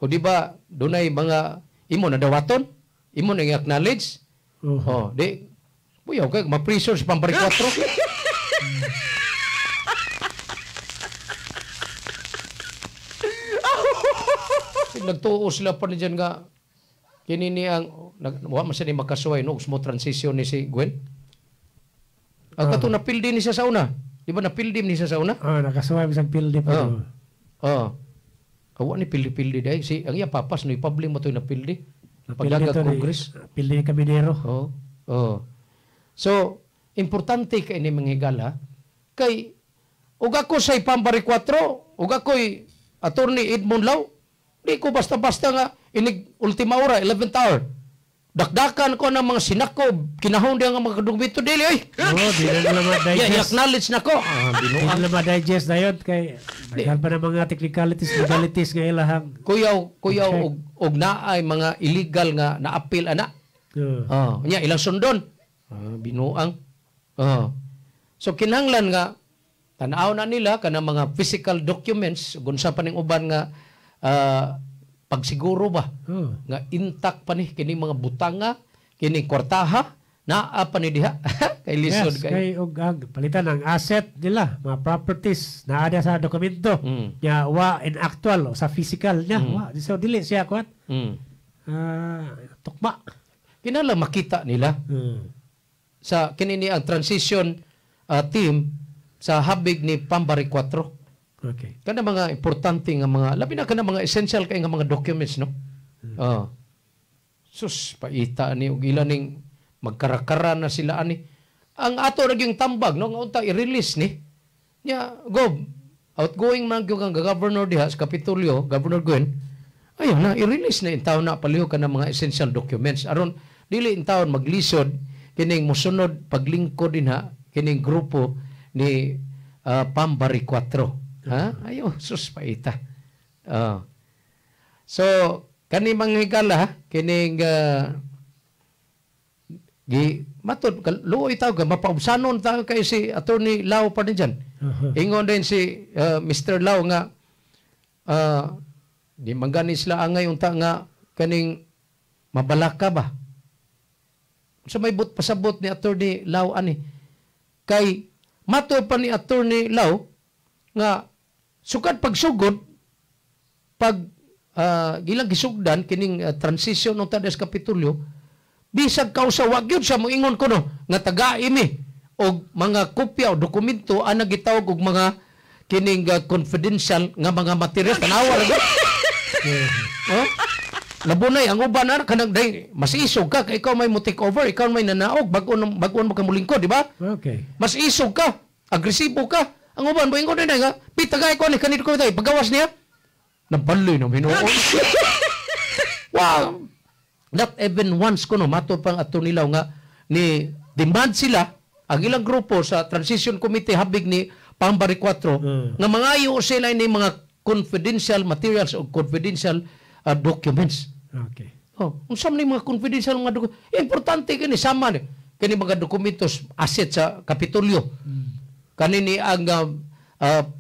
O di ba dunay mga imo na dawaton, imo na i-acknowledge. Oh, di buyaw kay ma-pressure sa Pambari 4. Nagtuo sila pa ni dyan nga kinini ang wa man siya ni makasuway no smooth transition ni si Gwen. Ang kato napildi ni siya sa una. Di ba napildi ni siya sa una? Nakasuway bisag pildi pa. Awa ni pildi-pildi dai si ang iya papas no ipublic mo to napildi. Pagdaga Congress, pildi ni Caminero. So importante kay ni mga higala kay ug ako sa Pambari 4, ug ako'y Attorney Edmond Lau. Di ko basta-basta nga inig ultima ora, 11th hour. Dakdakan ko ng mga sinakob, kinahon diya nga mga dokumento dili ay. Oo, di na nila ma-digest. Yeah, i-acknowledge na ko. Di na nila ma-digest na yun kay daghan pa ng mga technicalities, legalities nga ilahang. Kuyaw og naay mga illegal nga na-appeal ana. Nya ilang sundon. Binuang. So kinahanglan nga tan-aw na nila kanang mga physical documents gunsa pa ning uban nga pagsiguro ba nga intact pa ni kini mga butanga kini kwartaha naa pa ni diha. Kay lisod yes, kay og ang palitan ang asset nila mga properties naa sa dokumento nya wa in actual sa physical nya wa so dili siya kuan tukma kinahanglan makita nila sa kini ni ang transition team sa habig ni Pambari 4. Okay. Kana mga importante nga mga labi na kana mga essential kay nga mga documents no. Sus paita ni og ila ning magkarakara na sila ani. Ang ato ra gyung tambag no nga unta i-release ni. Nya gob outgoing man gyud ang governor diha sa Kapitolyo, Governor Gwen. Ayun na i-release na intawon na palihog kana mga essential documents aron dili intawon maglisod kining mosunod paglingkod dinha kining grupo ni Pambari 4. Ha? Ayo, sus paita. So kani mga higala kining gi matod luoy taw ka mapaubsanon ta kay si Attorney Lau pa din dyan. Ingon din si Mr. Lau nga di manggani sila angay unta nga kaning mabalaka ba. Sa may but pasabot ni Attorney Lau ani kay matod pa ni Attorney Lau nga sukad pagsugod pag gilang gisugdan kining transition unta des Kapitolyo bisag kausa wa gyud siya moingon kuno nga tagai mi og mga kopya o dokumento ana gitawag og mga kining confidential nga mga materials tanawa lagi. Oh? Labunay ang uban ana kanang day mas isog ka kay ikaw may mo take over, ikaw may nanaog bag-on mo ka mulingkod, di ba? Okay. Mas isog ka, agresibo ka. Ang uban moingon din nga pitagay ko ni kanito ko tay pagawas niya. Nabaloy na hinuon. Wow. Not even once kuno mato pang ato nilaw nga ni demand sila ang ilang grupo sa transition committee habig ni Pambari 4 nga mangayo sila ni mga confidential materials o confidential documents. Okay. Oh, unsa man mga confidential mga documents? Importante kini sama ni kini mga dokumentos asset sa Kapitolyo. Kani ni ang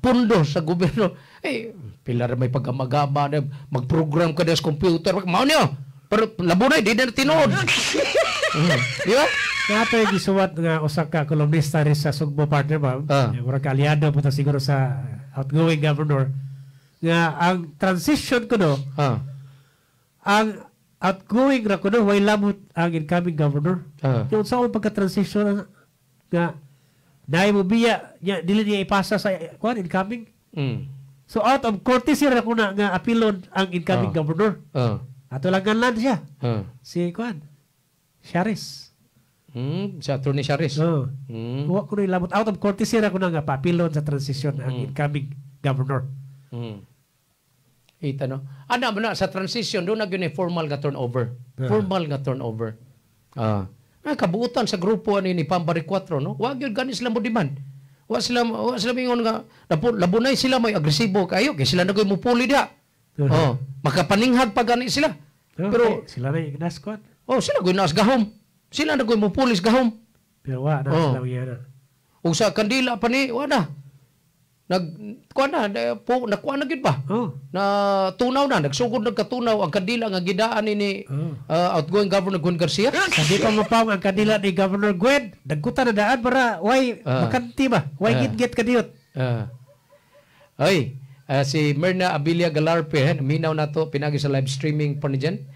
pundo sa gobyerno. Eh pila ra may paggamagama na magprogram ka sa computer mao niyo. Pero labunay di na tinuod. Di ba? Natoy gisuwat nga usa ka kolumnista rin sa Sugbo partner ba. Murag kaalyado po ta siguro sa outgoing governor nga ang transition kuno ang outgoing ra kuno way lamot ang incoming governor. Yung sa pagka-transition nga dai mo biya nya dili niya ipasa sa kuan incoming. So out of courtesy ra kuno nga apilon ang incoming governor. Ato lang ganlan siya. Si kuan Sharis. Si Attorney Sharis. Wa kuno ilamot out of courtesy ra kuno nga papilon sa transition ang incoming governor. Ita no. Ana man na sa transition do na gyud formal nga turnover. Formal nga turnover. Kabuutan sa grupo ani ni Pambari 4 no. Wa gyud gani sila mo demand. Wa sila mingon nga labunay sila may agresibo kayo kay sila na gyud mupuli diha. Oh, makapaninghag pa gani sila. Pero sila na ignas kuan. Oh, sila gyud naas gahom. Sila na gyud mupulis gahom. Pero wa na sila gyud. Ug sa kandila pa ni wa na. Nagkuan na po nakuan na gyud ba? Na tunaw na, nagsugod nagkatunaw ang kandila nga gidaan ni outgoing Governor Gwen Garcia. Sa di pa mapawng ang kandila ni Governor Gwen, dagkutan na daan para way makanti ba? Way gitgit kadiyot. Ay, si Myrna Abilia Galarpe, minaw na to pinagi sa live streaming pa ni dyan.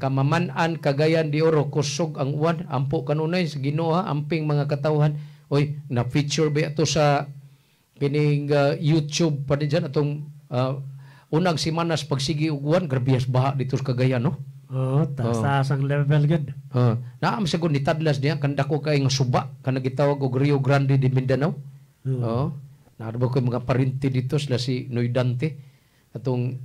Kamaman-an Cagayan de Oro, kusog ang uwan, ampo kanunay sa Ginoo, amping mga katawhan. Oy, na-feature ba ito sa kining YouTube pa din dyan atong unang simanas pagsigi og uwan, grabe baha dito sa Cagayan, no? Oh, taas ang level gud. Naam siguro ni Tadlas niya kandako kay nga suba kanang gitawag og Rio Grande de Mindanao. Oh. Naarbo ko mga parinti dito sila si Noy Dante atong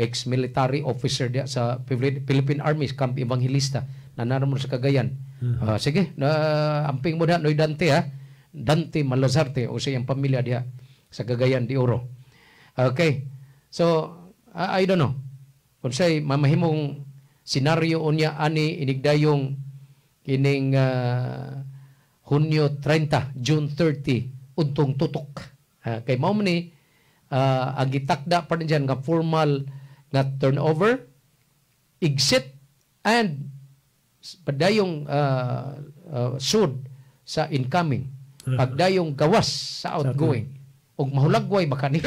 ex-military officer diya sa Philippine Army Camp Evangelista na naroon sa Cagayan. Sige, na amping mo na Noy Dante ha. Dante Malazarte o sa iyang pamilya diha sa Cagayan de Oro. Okay. So, I don't know. Kung sa'y mamahimong senaryo unya ani inigdayong kining Hunyo 30, June 30, untong tutok. Kay mao man ni ang gitakda pa rin dyan nga formal nga turnover, exit, and padayong sud sa incoming. Pagdayong gawas sa outgoing. Og mahulagway baka ni.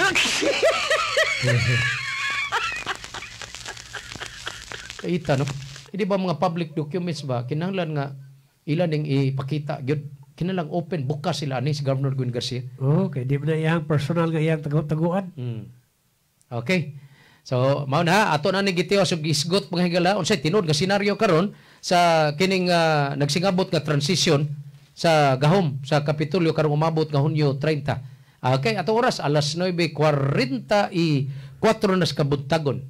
Ita no. Hindi ba mga public documents ba kinahanglan nga ilan ning ipakita gyud kinahanglan open bukas sila ani si Governor Gwen Garcia. Okay, di ba na iyang personal nga iyang taguan. Okay. So mao na ato na ni gitiwas og isgot mga higala unsay tinuod nga senaryo karon sa kining nagsingabot nga transition sa gahom sa Kapitolyo karong umabot nga Hunyo 30. Okay, ato oras alas 9:44 na sa kabuntagon.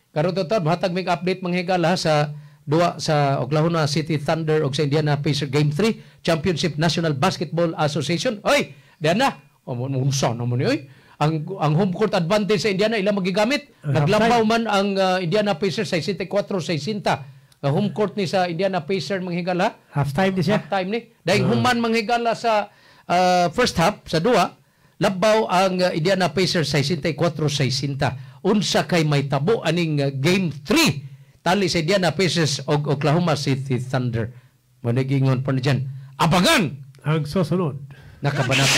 Karon total mahatag mig update mga higala sa duwa sa Oklahoma City Thunder ug sa Indiana Pacers Game 3 Championship National Basketball Association. Oy, diyan na. Unsa naman ni oy? Ang home court advantage sa Indiana ila magigamit. Naglabaw man ang Indiana Pacers 64-60. Ang home court ni sa Indiana Pacers, mga higala. Half time ni siya. Half time ni. Dahil human, mga higala, sa first half sa duwa, labaw ang Indiana Pacers 64-60. Unsa kay may tabo aning game 3 tali sa Indiana Pacers og Oklahoma City Thunder? Managingon pa na dyan. Abangan ang susunod. Nakabanat.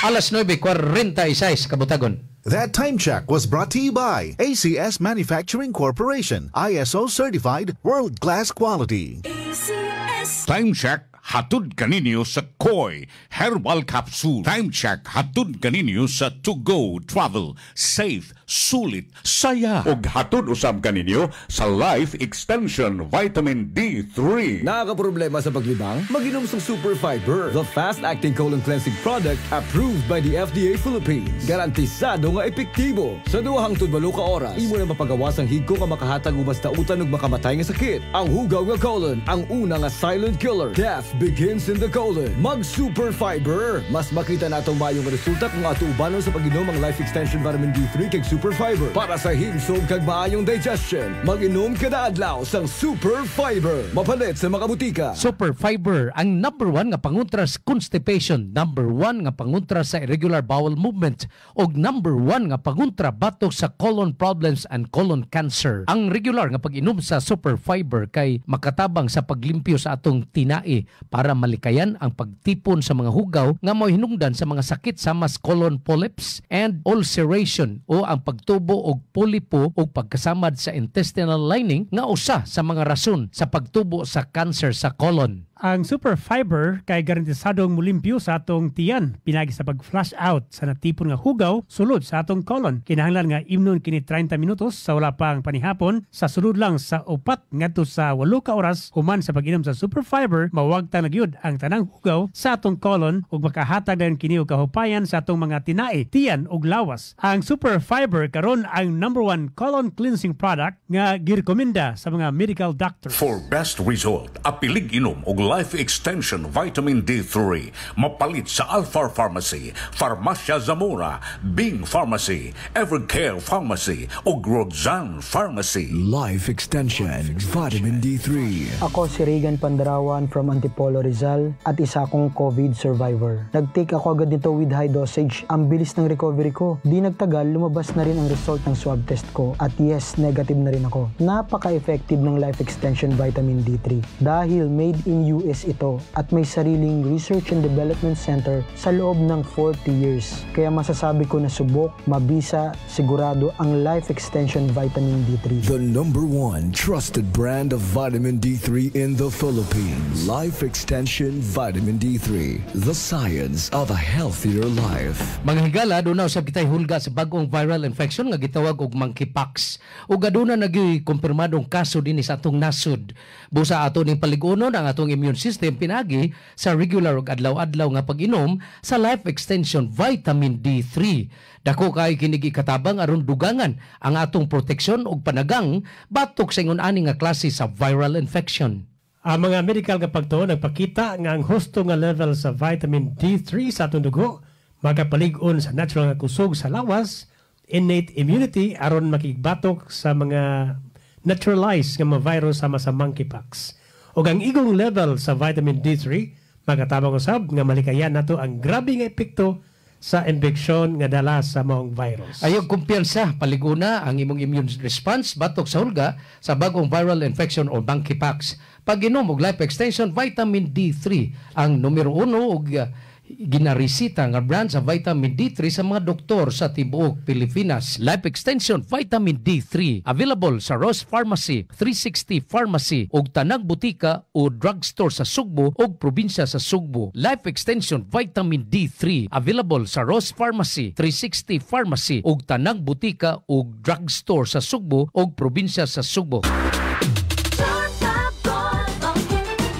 Alas 9:46 kabutagon. That time check was brought to you by ACS Manufacturing Corporation, ISO certified, world-class quality. Time check hatod kaninyo sa Koi Herbal Capsule. Time check hatod kaninyo sa To Go Travel. Safe, sulit, saya. Og hatod usab kaninyo sa Life Extension Vitamin D3. Nakakaproblema sa paglibang? Mag-inom sa Super Fiber, the fast-acting colon cleansing product approved by the FDA Philippines. Garantisado nga epektibo. Sa 2 hangtod 8 ka oras, imo na mapagawas ang higko nga makahatag og mas dautan ug makamatay nga sakit. Ang hugaw nga colon, ang una nga silent killer. Death begins in the colon. Mag Super Fiber. Mas makita natong maayong resulta kung ato ubanon sa pag-inom ang Life Extension Vitamin D3 kag Super Fiber. Para sa himsog kag maayong digestion, mag-inom kada adlaw sang Super Fiber. Mapalit sa mga butika. Super Fiber, ang number one nga pangontra sa constipation, number one nga pangontra sa irregular bowel movement, og number one nga pangontra batok sa colon problems and colon cancer. Ang regular nga pag-inom sa Super Fiber kay makatabang sa paglimpyo sa atong tinai para malikayan ang pagtipon sa mga hugaw nga mohinungdan sa mga sakit sama sa colon polyps and ulceration o ang pagtubo og polipo o pagkasamad sa intestinal lining nga usa sa mga rason sa pagtubo sa cancer sa colon. Ang Super Fiber kay garantisadong mulimpyo sa atong tiyan pinagi sa pag-flush out sa natipon nga hugaw sulod sa atong colon. Kinahanglan nga imnon kini 30 minutos sa wala pa ang panihapon. Sa sulod lang sa 4 ngadto sa 8 ka oras human sa pag-inom sa Super Fiber, mawagtang na gyud ang tanang hugaw sa atong colon ug makahatag dayon kini og kahupayan sa atong mga tinai, tiyan ug lawas. Ang Super Fiber karon ang number one colon cleansing product nga girekomenda sa mga medical doctors. For best result, apilig inom og Life Extension Vitamin D3. Mapalit sa Alpha Pharmacy, Farmacia Zamora, Bing Pharmacy, Evercare Pharmacy ug Roxanne Pharmacy. Life Extension Vitamin D3. Ako si Regan Pandarawan from Antipolo, Rizal at isa akong COVID survivor. Nag-take ako agad nito with high dosage. Ang bilis ng recovery ko. Di nagtagal, lumabas na rin ang result ng swab test ko. At yes, negative na rin ako. Napaka-effective ng Life Extension Vitamin D3 dahil made in US ito at may sariling research and development center sa loob ng 40 years. Kaya masasabi ko na subok, mabisa, sigurado ang Life Extension Vitamin D3. The number one trusted brand of vitamin D3 in the Philippines. Life Extension Vitamin D3. The science of a healthier life. Mga higala, doon na usab kita'y hulga sa bagong viral infection nga gitawag og monkeypox. Ug aduna na gyuy kumpirmadong kaso dinhi sa atong nasod. Busa ato ning paligunon ang atong immune system pinagi sa regular ug adlaw-adlaw nga pag-inom sa Life Extension Vitamin D3. Dako kay kini katabang aron dugangan ang atong proteksyon ug panagang batok sa ingon ani nga klase sa viral infection. Ang mga medical nga pagtuo nagpakita nga ang husto nga level sa vitamin D3 sa atong dugo makapalig-on sa natural nga kusog sa lawas, innate immunity, aron makigbatok sa mga naturalized nga mga virus sama sa monkeypox. Ug ang igong level sa vitamin D3 makatabang usab nga malikayan nato ang grabe nga epekto sa impeksyon nga dala sa maong virus. Ayaw kumpiyansa, paliguna ang imong immune response batok sa hulga sa bagong viral infection o monkeypox. Pag-inom og Life Extension Vitamin D3, ang numero uno og ginaresita nga brand sa vitamin D3 sa mga doktor sa tibuok Pilipinas. Life Extension Vitamin D3 available sa Ross Pharmacy, 360 Pharmacy ug tanang butika o drugstore sa Sugbo ug probinsya sa Sugbo. Life Extension Vitamin D3 available sa Ross Pharmacy, 360 Pharmacy ug tanang butika ug drugstore sa Sugbo ug probinsya sa Sugbo.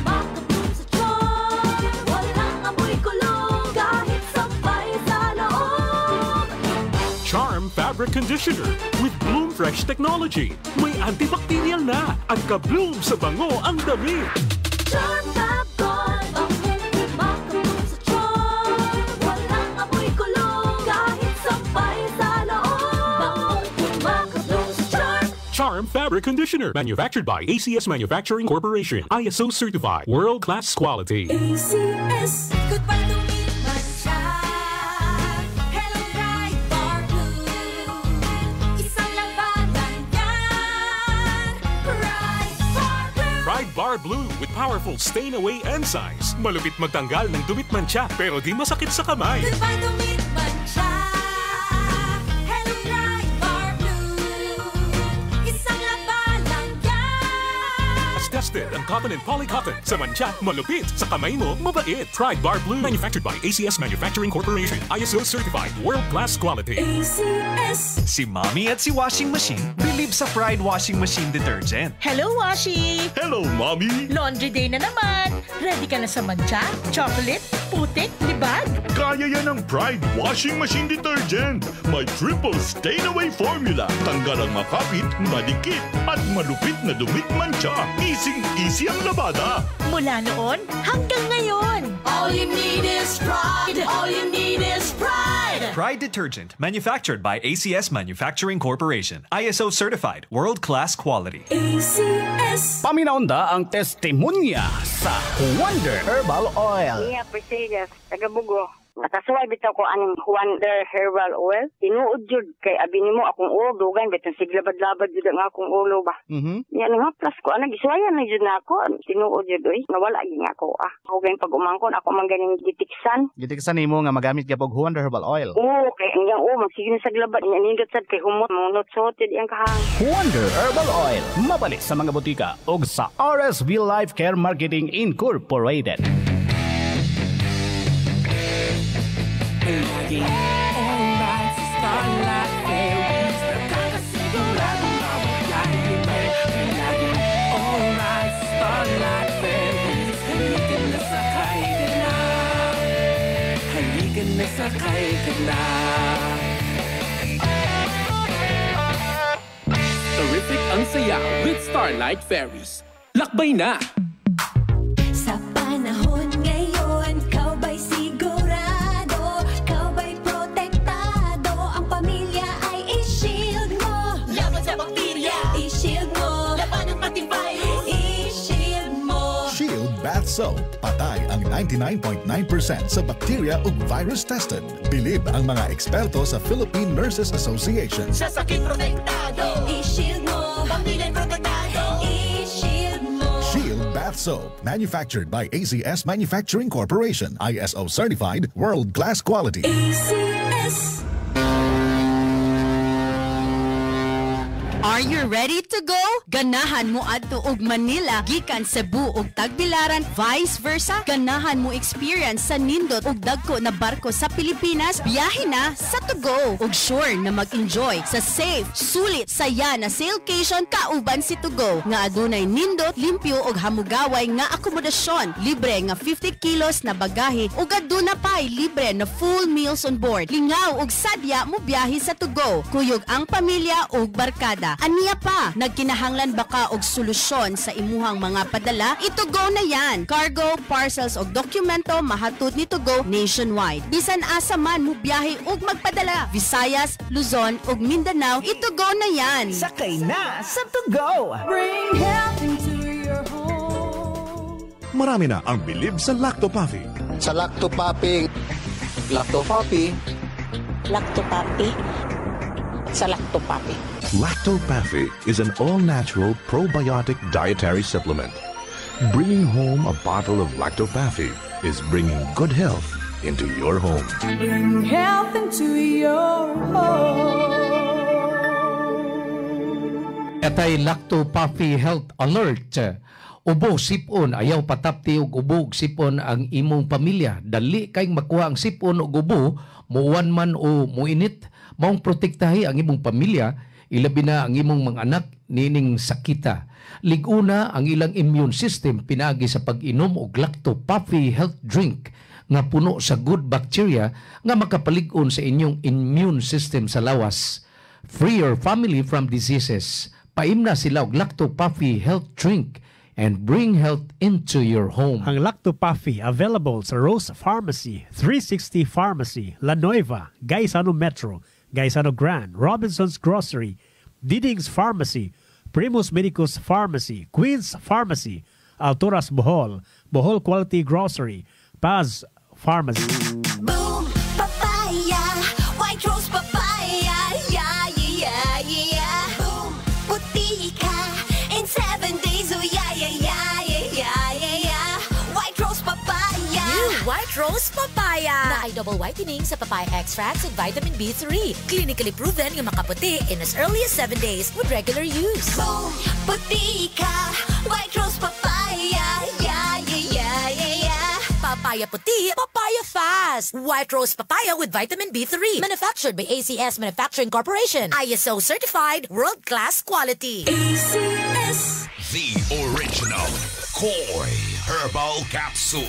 Makabloom sa Charm. Walang amoy kulog kahit sampay sa loob. Charm Fabric Conditioner with Bloom Fresh Technology. May antibacterial na at ka-bloom sa bango ang damit. Charm Fabcon. Makabloom sa Charm. Walang amoy kulog. Fabric Conditioner. Manufactured by ACS Manufacturing Corporation. ISO certified. World-class quality. ACS. Goodbye dumi, mantsa. Hello, Pride Bar Blue. Isang labanan yan. Pride Bar Blue. Pride Bar Blue with powerful stain-away enzymes. Malupit magtanggal ng dumi't mantsa pero di masakit sa kamay. Goodbye dumi't mantsa. Hello, Pride Bar Blue. Isang labanan yan. As tested ang cotton and polycotton. Sa mantsa, malupit. Sa kamay mo, mabait. Pride Bar Blue. Manufactured by ACS Manufacturing Corporation. ISO certified. World-class quality. ACS. Si Mommy at si Washing Machine believe sa Pride Washing Machine Detergent. Hello, Washi! Hello, Mommy! Laundry day na naman! Ready ka na sa mantsa, chocolate, putik, libag? Kaya yan ang Pride Washing Machine Detergent. May triple stain-away formula. Tanggal ang makapit, madikit, at malupit na dumi't mantsa. Easy-easy ang labada. Mula noon hanggang ngayon! All you need is pride. All you need is pride. Pride Detergent, manufactured by ACS Manufacturing Corporation. ISO certified, world-class quality. ACS. Paminaon ta ang testimonya sa Wonder Herbal Oil. Nia Priscilla, taga Bugo. Nakasuway bitaw ko aning Wonder Herbal Oil. Tinuod jud kay abi nimo akong ulo dugan bitong siglabad-labad jud ang akong ulo ba. Nya nga plus ko ana gisuwayan na jud nako. Tinuod jud oy. Nawala gyud nga ako ah. Ako gayong pag umangkon ako man ganing gitiksan. Gitiksan nimo nga magamit gyud og Wonder Herbal Oil. Oo, kay ang iyang ulo magsige na sa glabad nya nindot sad kay humot munot sotid iyang kahang. Wonder Herbal Oil. Mabalik sa mga botika og sa RSV Life Care Marketing Incorporated. Laging alright sa Starlight Ferries. Nakakasigurado mawalay libre. Laging alright sa Starlight Ferries. Halika na, sakay ka na. Halika na, sakay ka na. Terrific ang saya with Starlight Ferries. Lakbay na! Sa panahon ngayon, ikaw ba'y sigurado? Ikaw ba'y protektado? Ang pamilya ay i-shield mo. Laban sa bakterya. I-shield mo. Laban ng pati virus. I-shield mo. Shield Bath Soap. Patay ang 99.9% sa bacteria ug virus tested. Bilib ang mga eksperto sa Philippine Nurses Association. Sa sakit protektado. I-shield mo. Pamilya protektado. I-shield mo. Shield Bath Soap. Manufactured by ACS Manufacturing Corporation. ISO certified, world-class quality. ACS. Are you ready to go? Ganahan mo adto og Manila gikan Cebu ug Tagbilaran, vice versa? Ganahan mo experience sa nindot ug dagko na barko sa Pilipinas? Biyahe na sa To Go. Ug sure na mag-enjoy sa safe, sulit, saya na sailcation kauban si To Go. Nga adunay nindot, limpyo ug hamugaway nga akomodasyon, libre nga 50 kilos na bagahe ug aduna pay libre na full meals on board. Lingaw ug sadya mo biyahe sa To Go. Kuyog ang pamilya ug barkada. Aniya pa, nagkinahanglan ba ka og solusyon sa imuhang mga padala? I-To Go na yan. Cargo, parcels og dokumento mahatod ni To Go nationwide. Bisan asa man mo biyahe ug magpadala. Visayas, Luzon ug Mindanao, i-To Go na yan. Sakay na sa To Go! Bring health into your home. Marami na ang bilib sa Lactopafi. Sa Lactopapi. Lactopapi. Lactopapi. Sa Lactopapi. Lactopafi is an all-natural probiotic dietary supplement. Bringing home a bottle of Lactopafi is bringing good health into your home. Bring health into your home. Atay Lacto Puffy Health Alert. Ubo sipon, ayaw patapti og ubo ug sipon ang imong pamilya. Dali kay makuha ang sipon ug ubo, muwan man o muinit, maong protektahi ang imong pamilya, ilabi na ang imong mga anak nining sakita. Liguna ang ilang immune system pinaagi sa pag-inom og Lacto Puffy Health Drink nga puno sa good bacteria nga makapalig-on sa inyong immune system sa lawas. Free your family from diseases. Paimna sila og Lacto Puffy Health Drink and bring health into your home. Ang Lacto Puffy available sa Rose Pharmacy, 360 Pharmacy, La Nueva, Gaisano Metro, Gaisano Grand, Robinson's Grocery, Diding's Pharmacy, Primus Medicus Pharmacy, Queen's Pharmacy, Alturas Bohol, Bohol Quality Grocery, Paz Pharmacy. Boom, papaya, white rose papaya, yeah, yeah, yeah, yeah. Boom, puti ka in 7 days, oh yeah, yeah, yeah, yeah, yeah, yeah, yeah. White rose papaya. New White Rose Papaya. Naay double whitening sa papaya extracts and vitamin B3. Clinically proven nga makaputi in as early as 7 days with regular use. Boom, puti ka, white rose papaya, yeah, yeah, yeah, yeah, yeah. Papaya puti, papaya fast. White Rose Papaya with vitamin B3. Manufactured by ACS Manufacturing Corporation. ISO certified, world-class quality. ACS. The original Koi Herbal Capsule.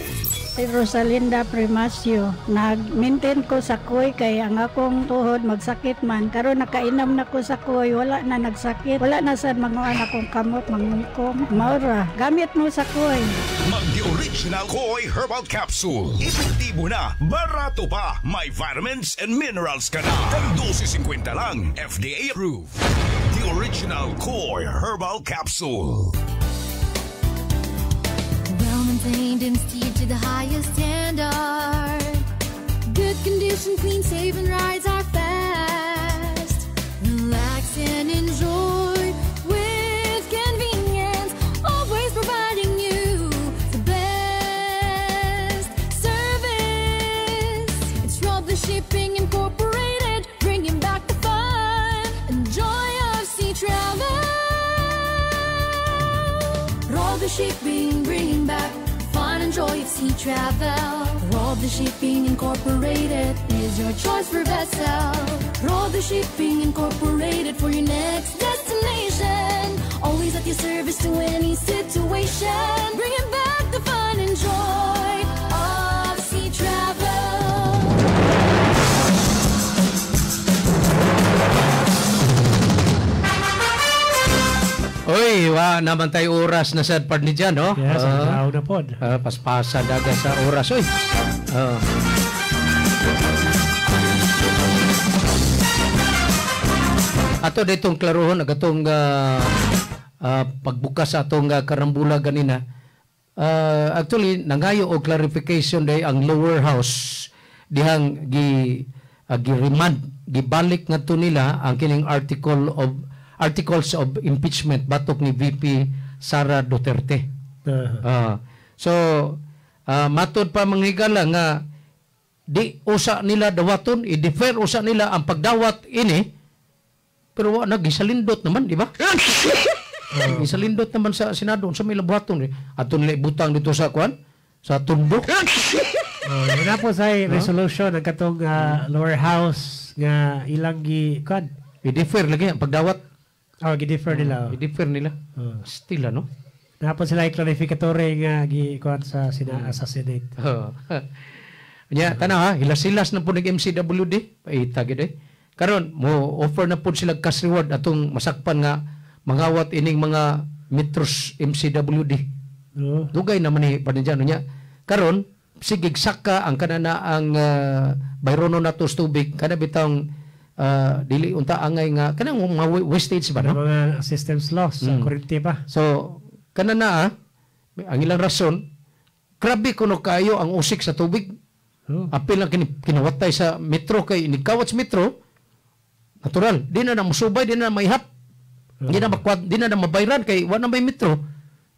Si Rosalinda Primacio. Nag-maintain ko sa Koy kay ang akong tuhod magsakit man. Karon nakainom na ko sa Koy, wala na nagsakit. Wala na sad mga akong kamot, mangungkong. Maura, gamit mo sa Koy. Mag the original Koi Herbal Capsule. Epektibo na, barato pa, may vitamins and minerals ka na. Tag 12.50 lang, FDA approved. The original Koi Herbal Capsule. Well maintained and steered to the highest standard. Good condition, clean, safe, and rides are fast. Relax and enjoy with convenience. Always providing you the best service. It's Rob the Shipping Incorporated, bringing back the fun and joy of sea travel. Rob the Shipping, bringing back fun and joy of sea travel. Rob the Shipping Incorporated is your choice for vessel. Rob the Shipping Incorporated for your next destination. Always at your service to any situation. Bringing back the fun and joy of sea travel. Uy, wa naman tayo oras na sad part ni dyan, no? Yes, na pod. Paspasa daga sa oras, uy. Ato ditong klaruhon agatong pagbukas sa atong karambula ganina. Actually nangayo og clarification day ang lower house dihang gi gi-remand, gibalik ngadto nila ang kining articles of impeachment batok ni VP Sara Duterte. So matod pa manghigala nga di usa nila dawaton, i-defer usa nila ang pagdawat ini, pero wa na gisalindot naman, di ba? Gisalindot naman sa Senado unsa may labuhaton eh. Ato nila ibutang dito sa kuan, sa tundo. Wala po sa resolution ang katong lower house nga ilang gi kuan. I-defer lagi ang pagdawat. Oh, gi-defer nila. I-defer nila. Still ano? Napon sila clarificatory nga gi kuan sa sa Senate. Nya tanaw ha, hilas-hilas na po nag MCWD, paita gid eh. Karon mo offer na po sila cash reward atong masakpan nga mangawat ining mga metros MCWD. Dugay naman ni panidyan niya. Karon sige saka ang kanana ang bayrono nato sa tubig kana bitang dili unta angay nga kanang mga wastage ba no? Mga systems loss sa kuryente pa. So kanana ang ilang rason grabe kuno kayo ang usik sa tubig. Apil lang kinawatay sa metro kay nigkawat sa metro natural di na musubay, di na maihap, di na makwat, di na mabayran kay wa na may metro.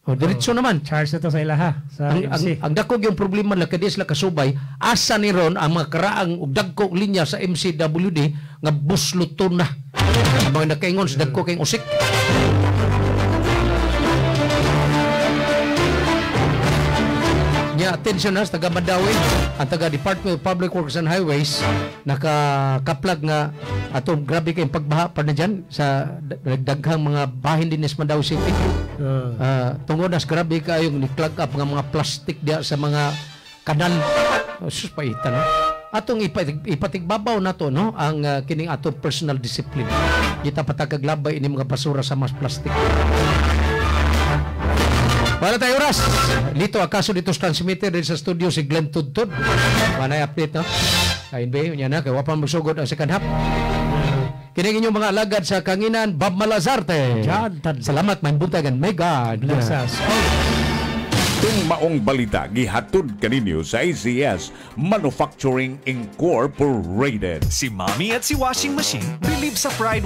Diretso naman. Charge na to sa ilaha sa MC. Ang dako yung problema lang kay di sila kasubay, asa ni ron ang mga karaang og dagko linya sa MCWD nga busluton na. Ang mga nakaingon sa dagko kay usik. Nya attention na sa taga Mandawi, ang taga Department of Public Works and Highways nakakaplag nga atong grabe kay pagbaha pa na dyan sa daghang mga bahin din sa Mandawi City. Tungod nas grabe kayong ni-clog up nga mga plastic diya sa mga kanal. Sus paita no. Atong ipatigbabaw nato no ang kining atong personal discipline. Kita patagag labay ini mga basura sa mas plastic. Wala tayo oras. Lito akaso dito sa transmitter din sa studio si Glenn Tudtud. Manay update no. Ayun ba yun na kay wa pa magsugod ang second half. Kini inyong mga alagad sa kanginan, Bob Malazarte. John Tan. Salamat, maayong buntag, and may God bless us all. Tung maong balita gihatod kaninyo sa ACS Manufacturing Incorporated. Si Mommy at si Washing Machine believe sa Pride.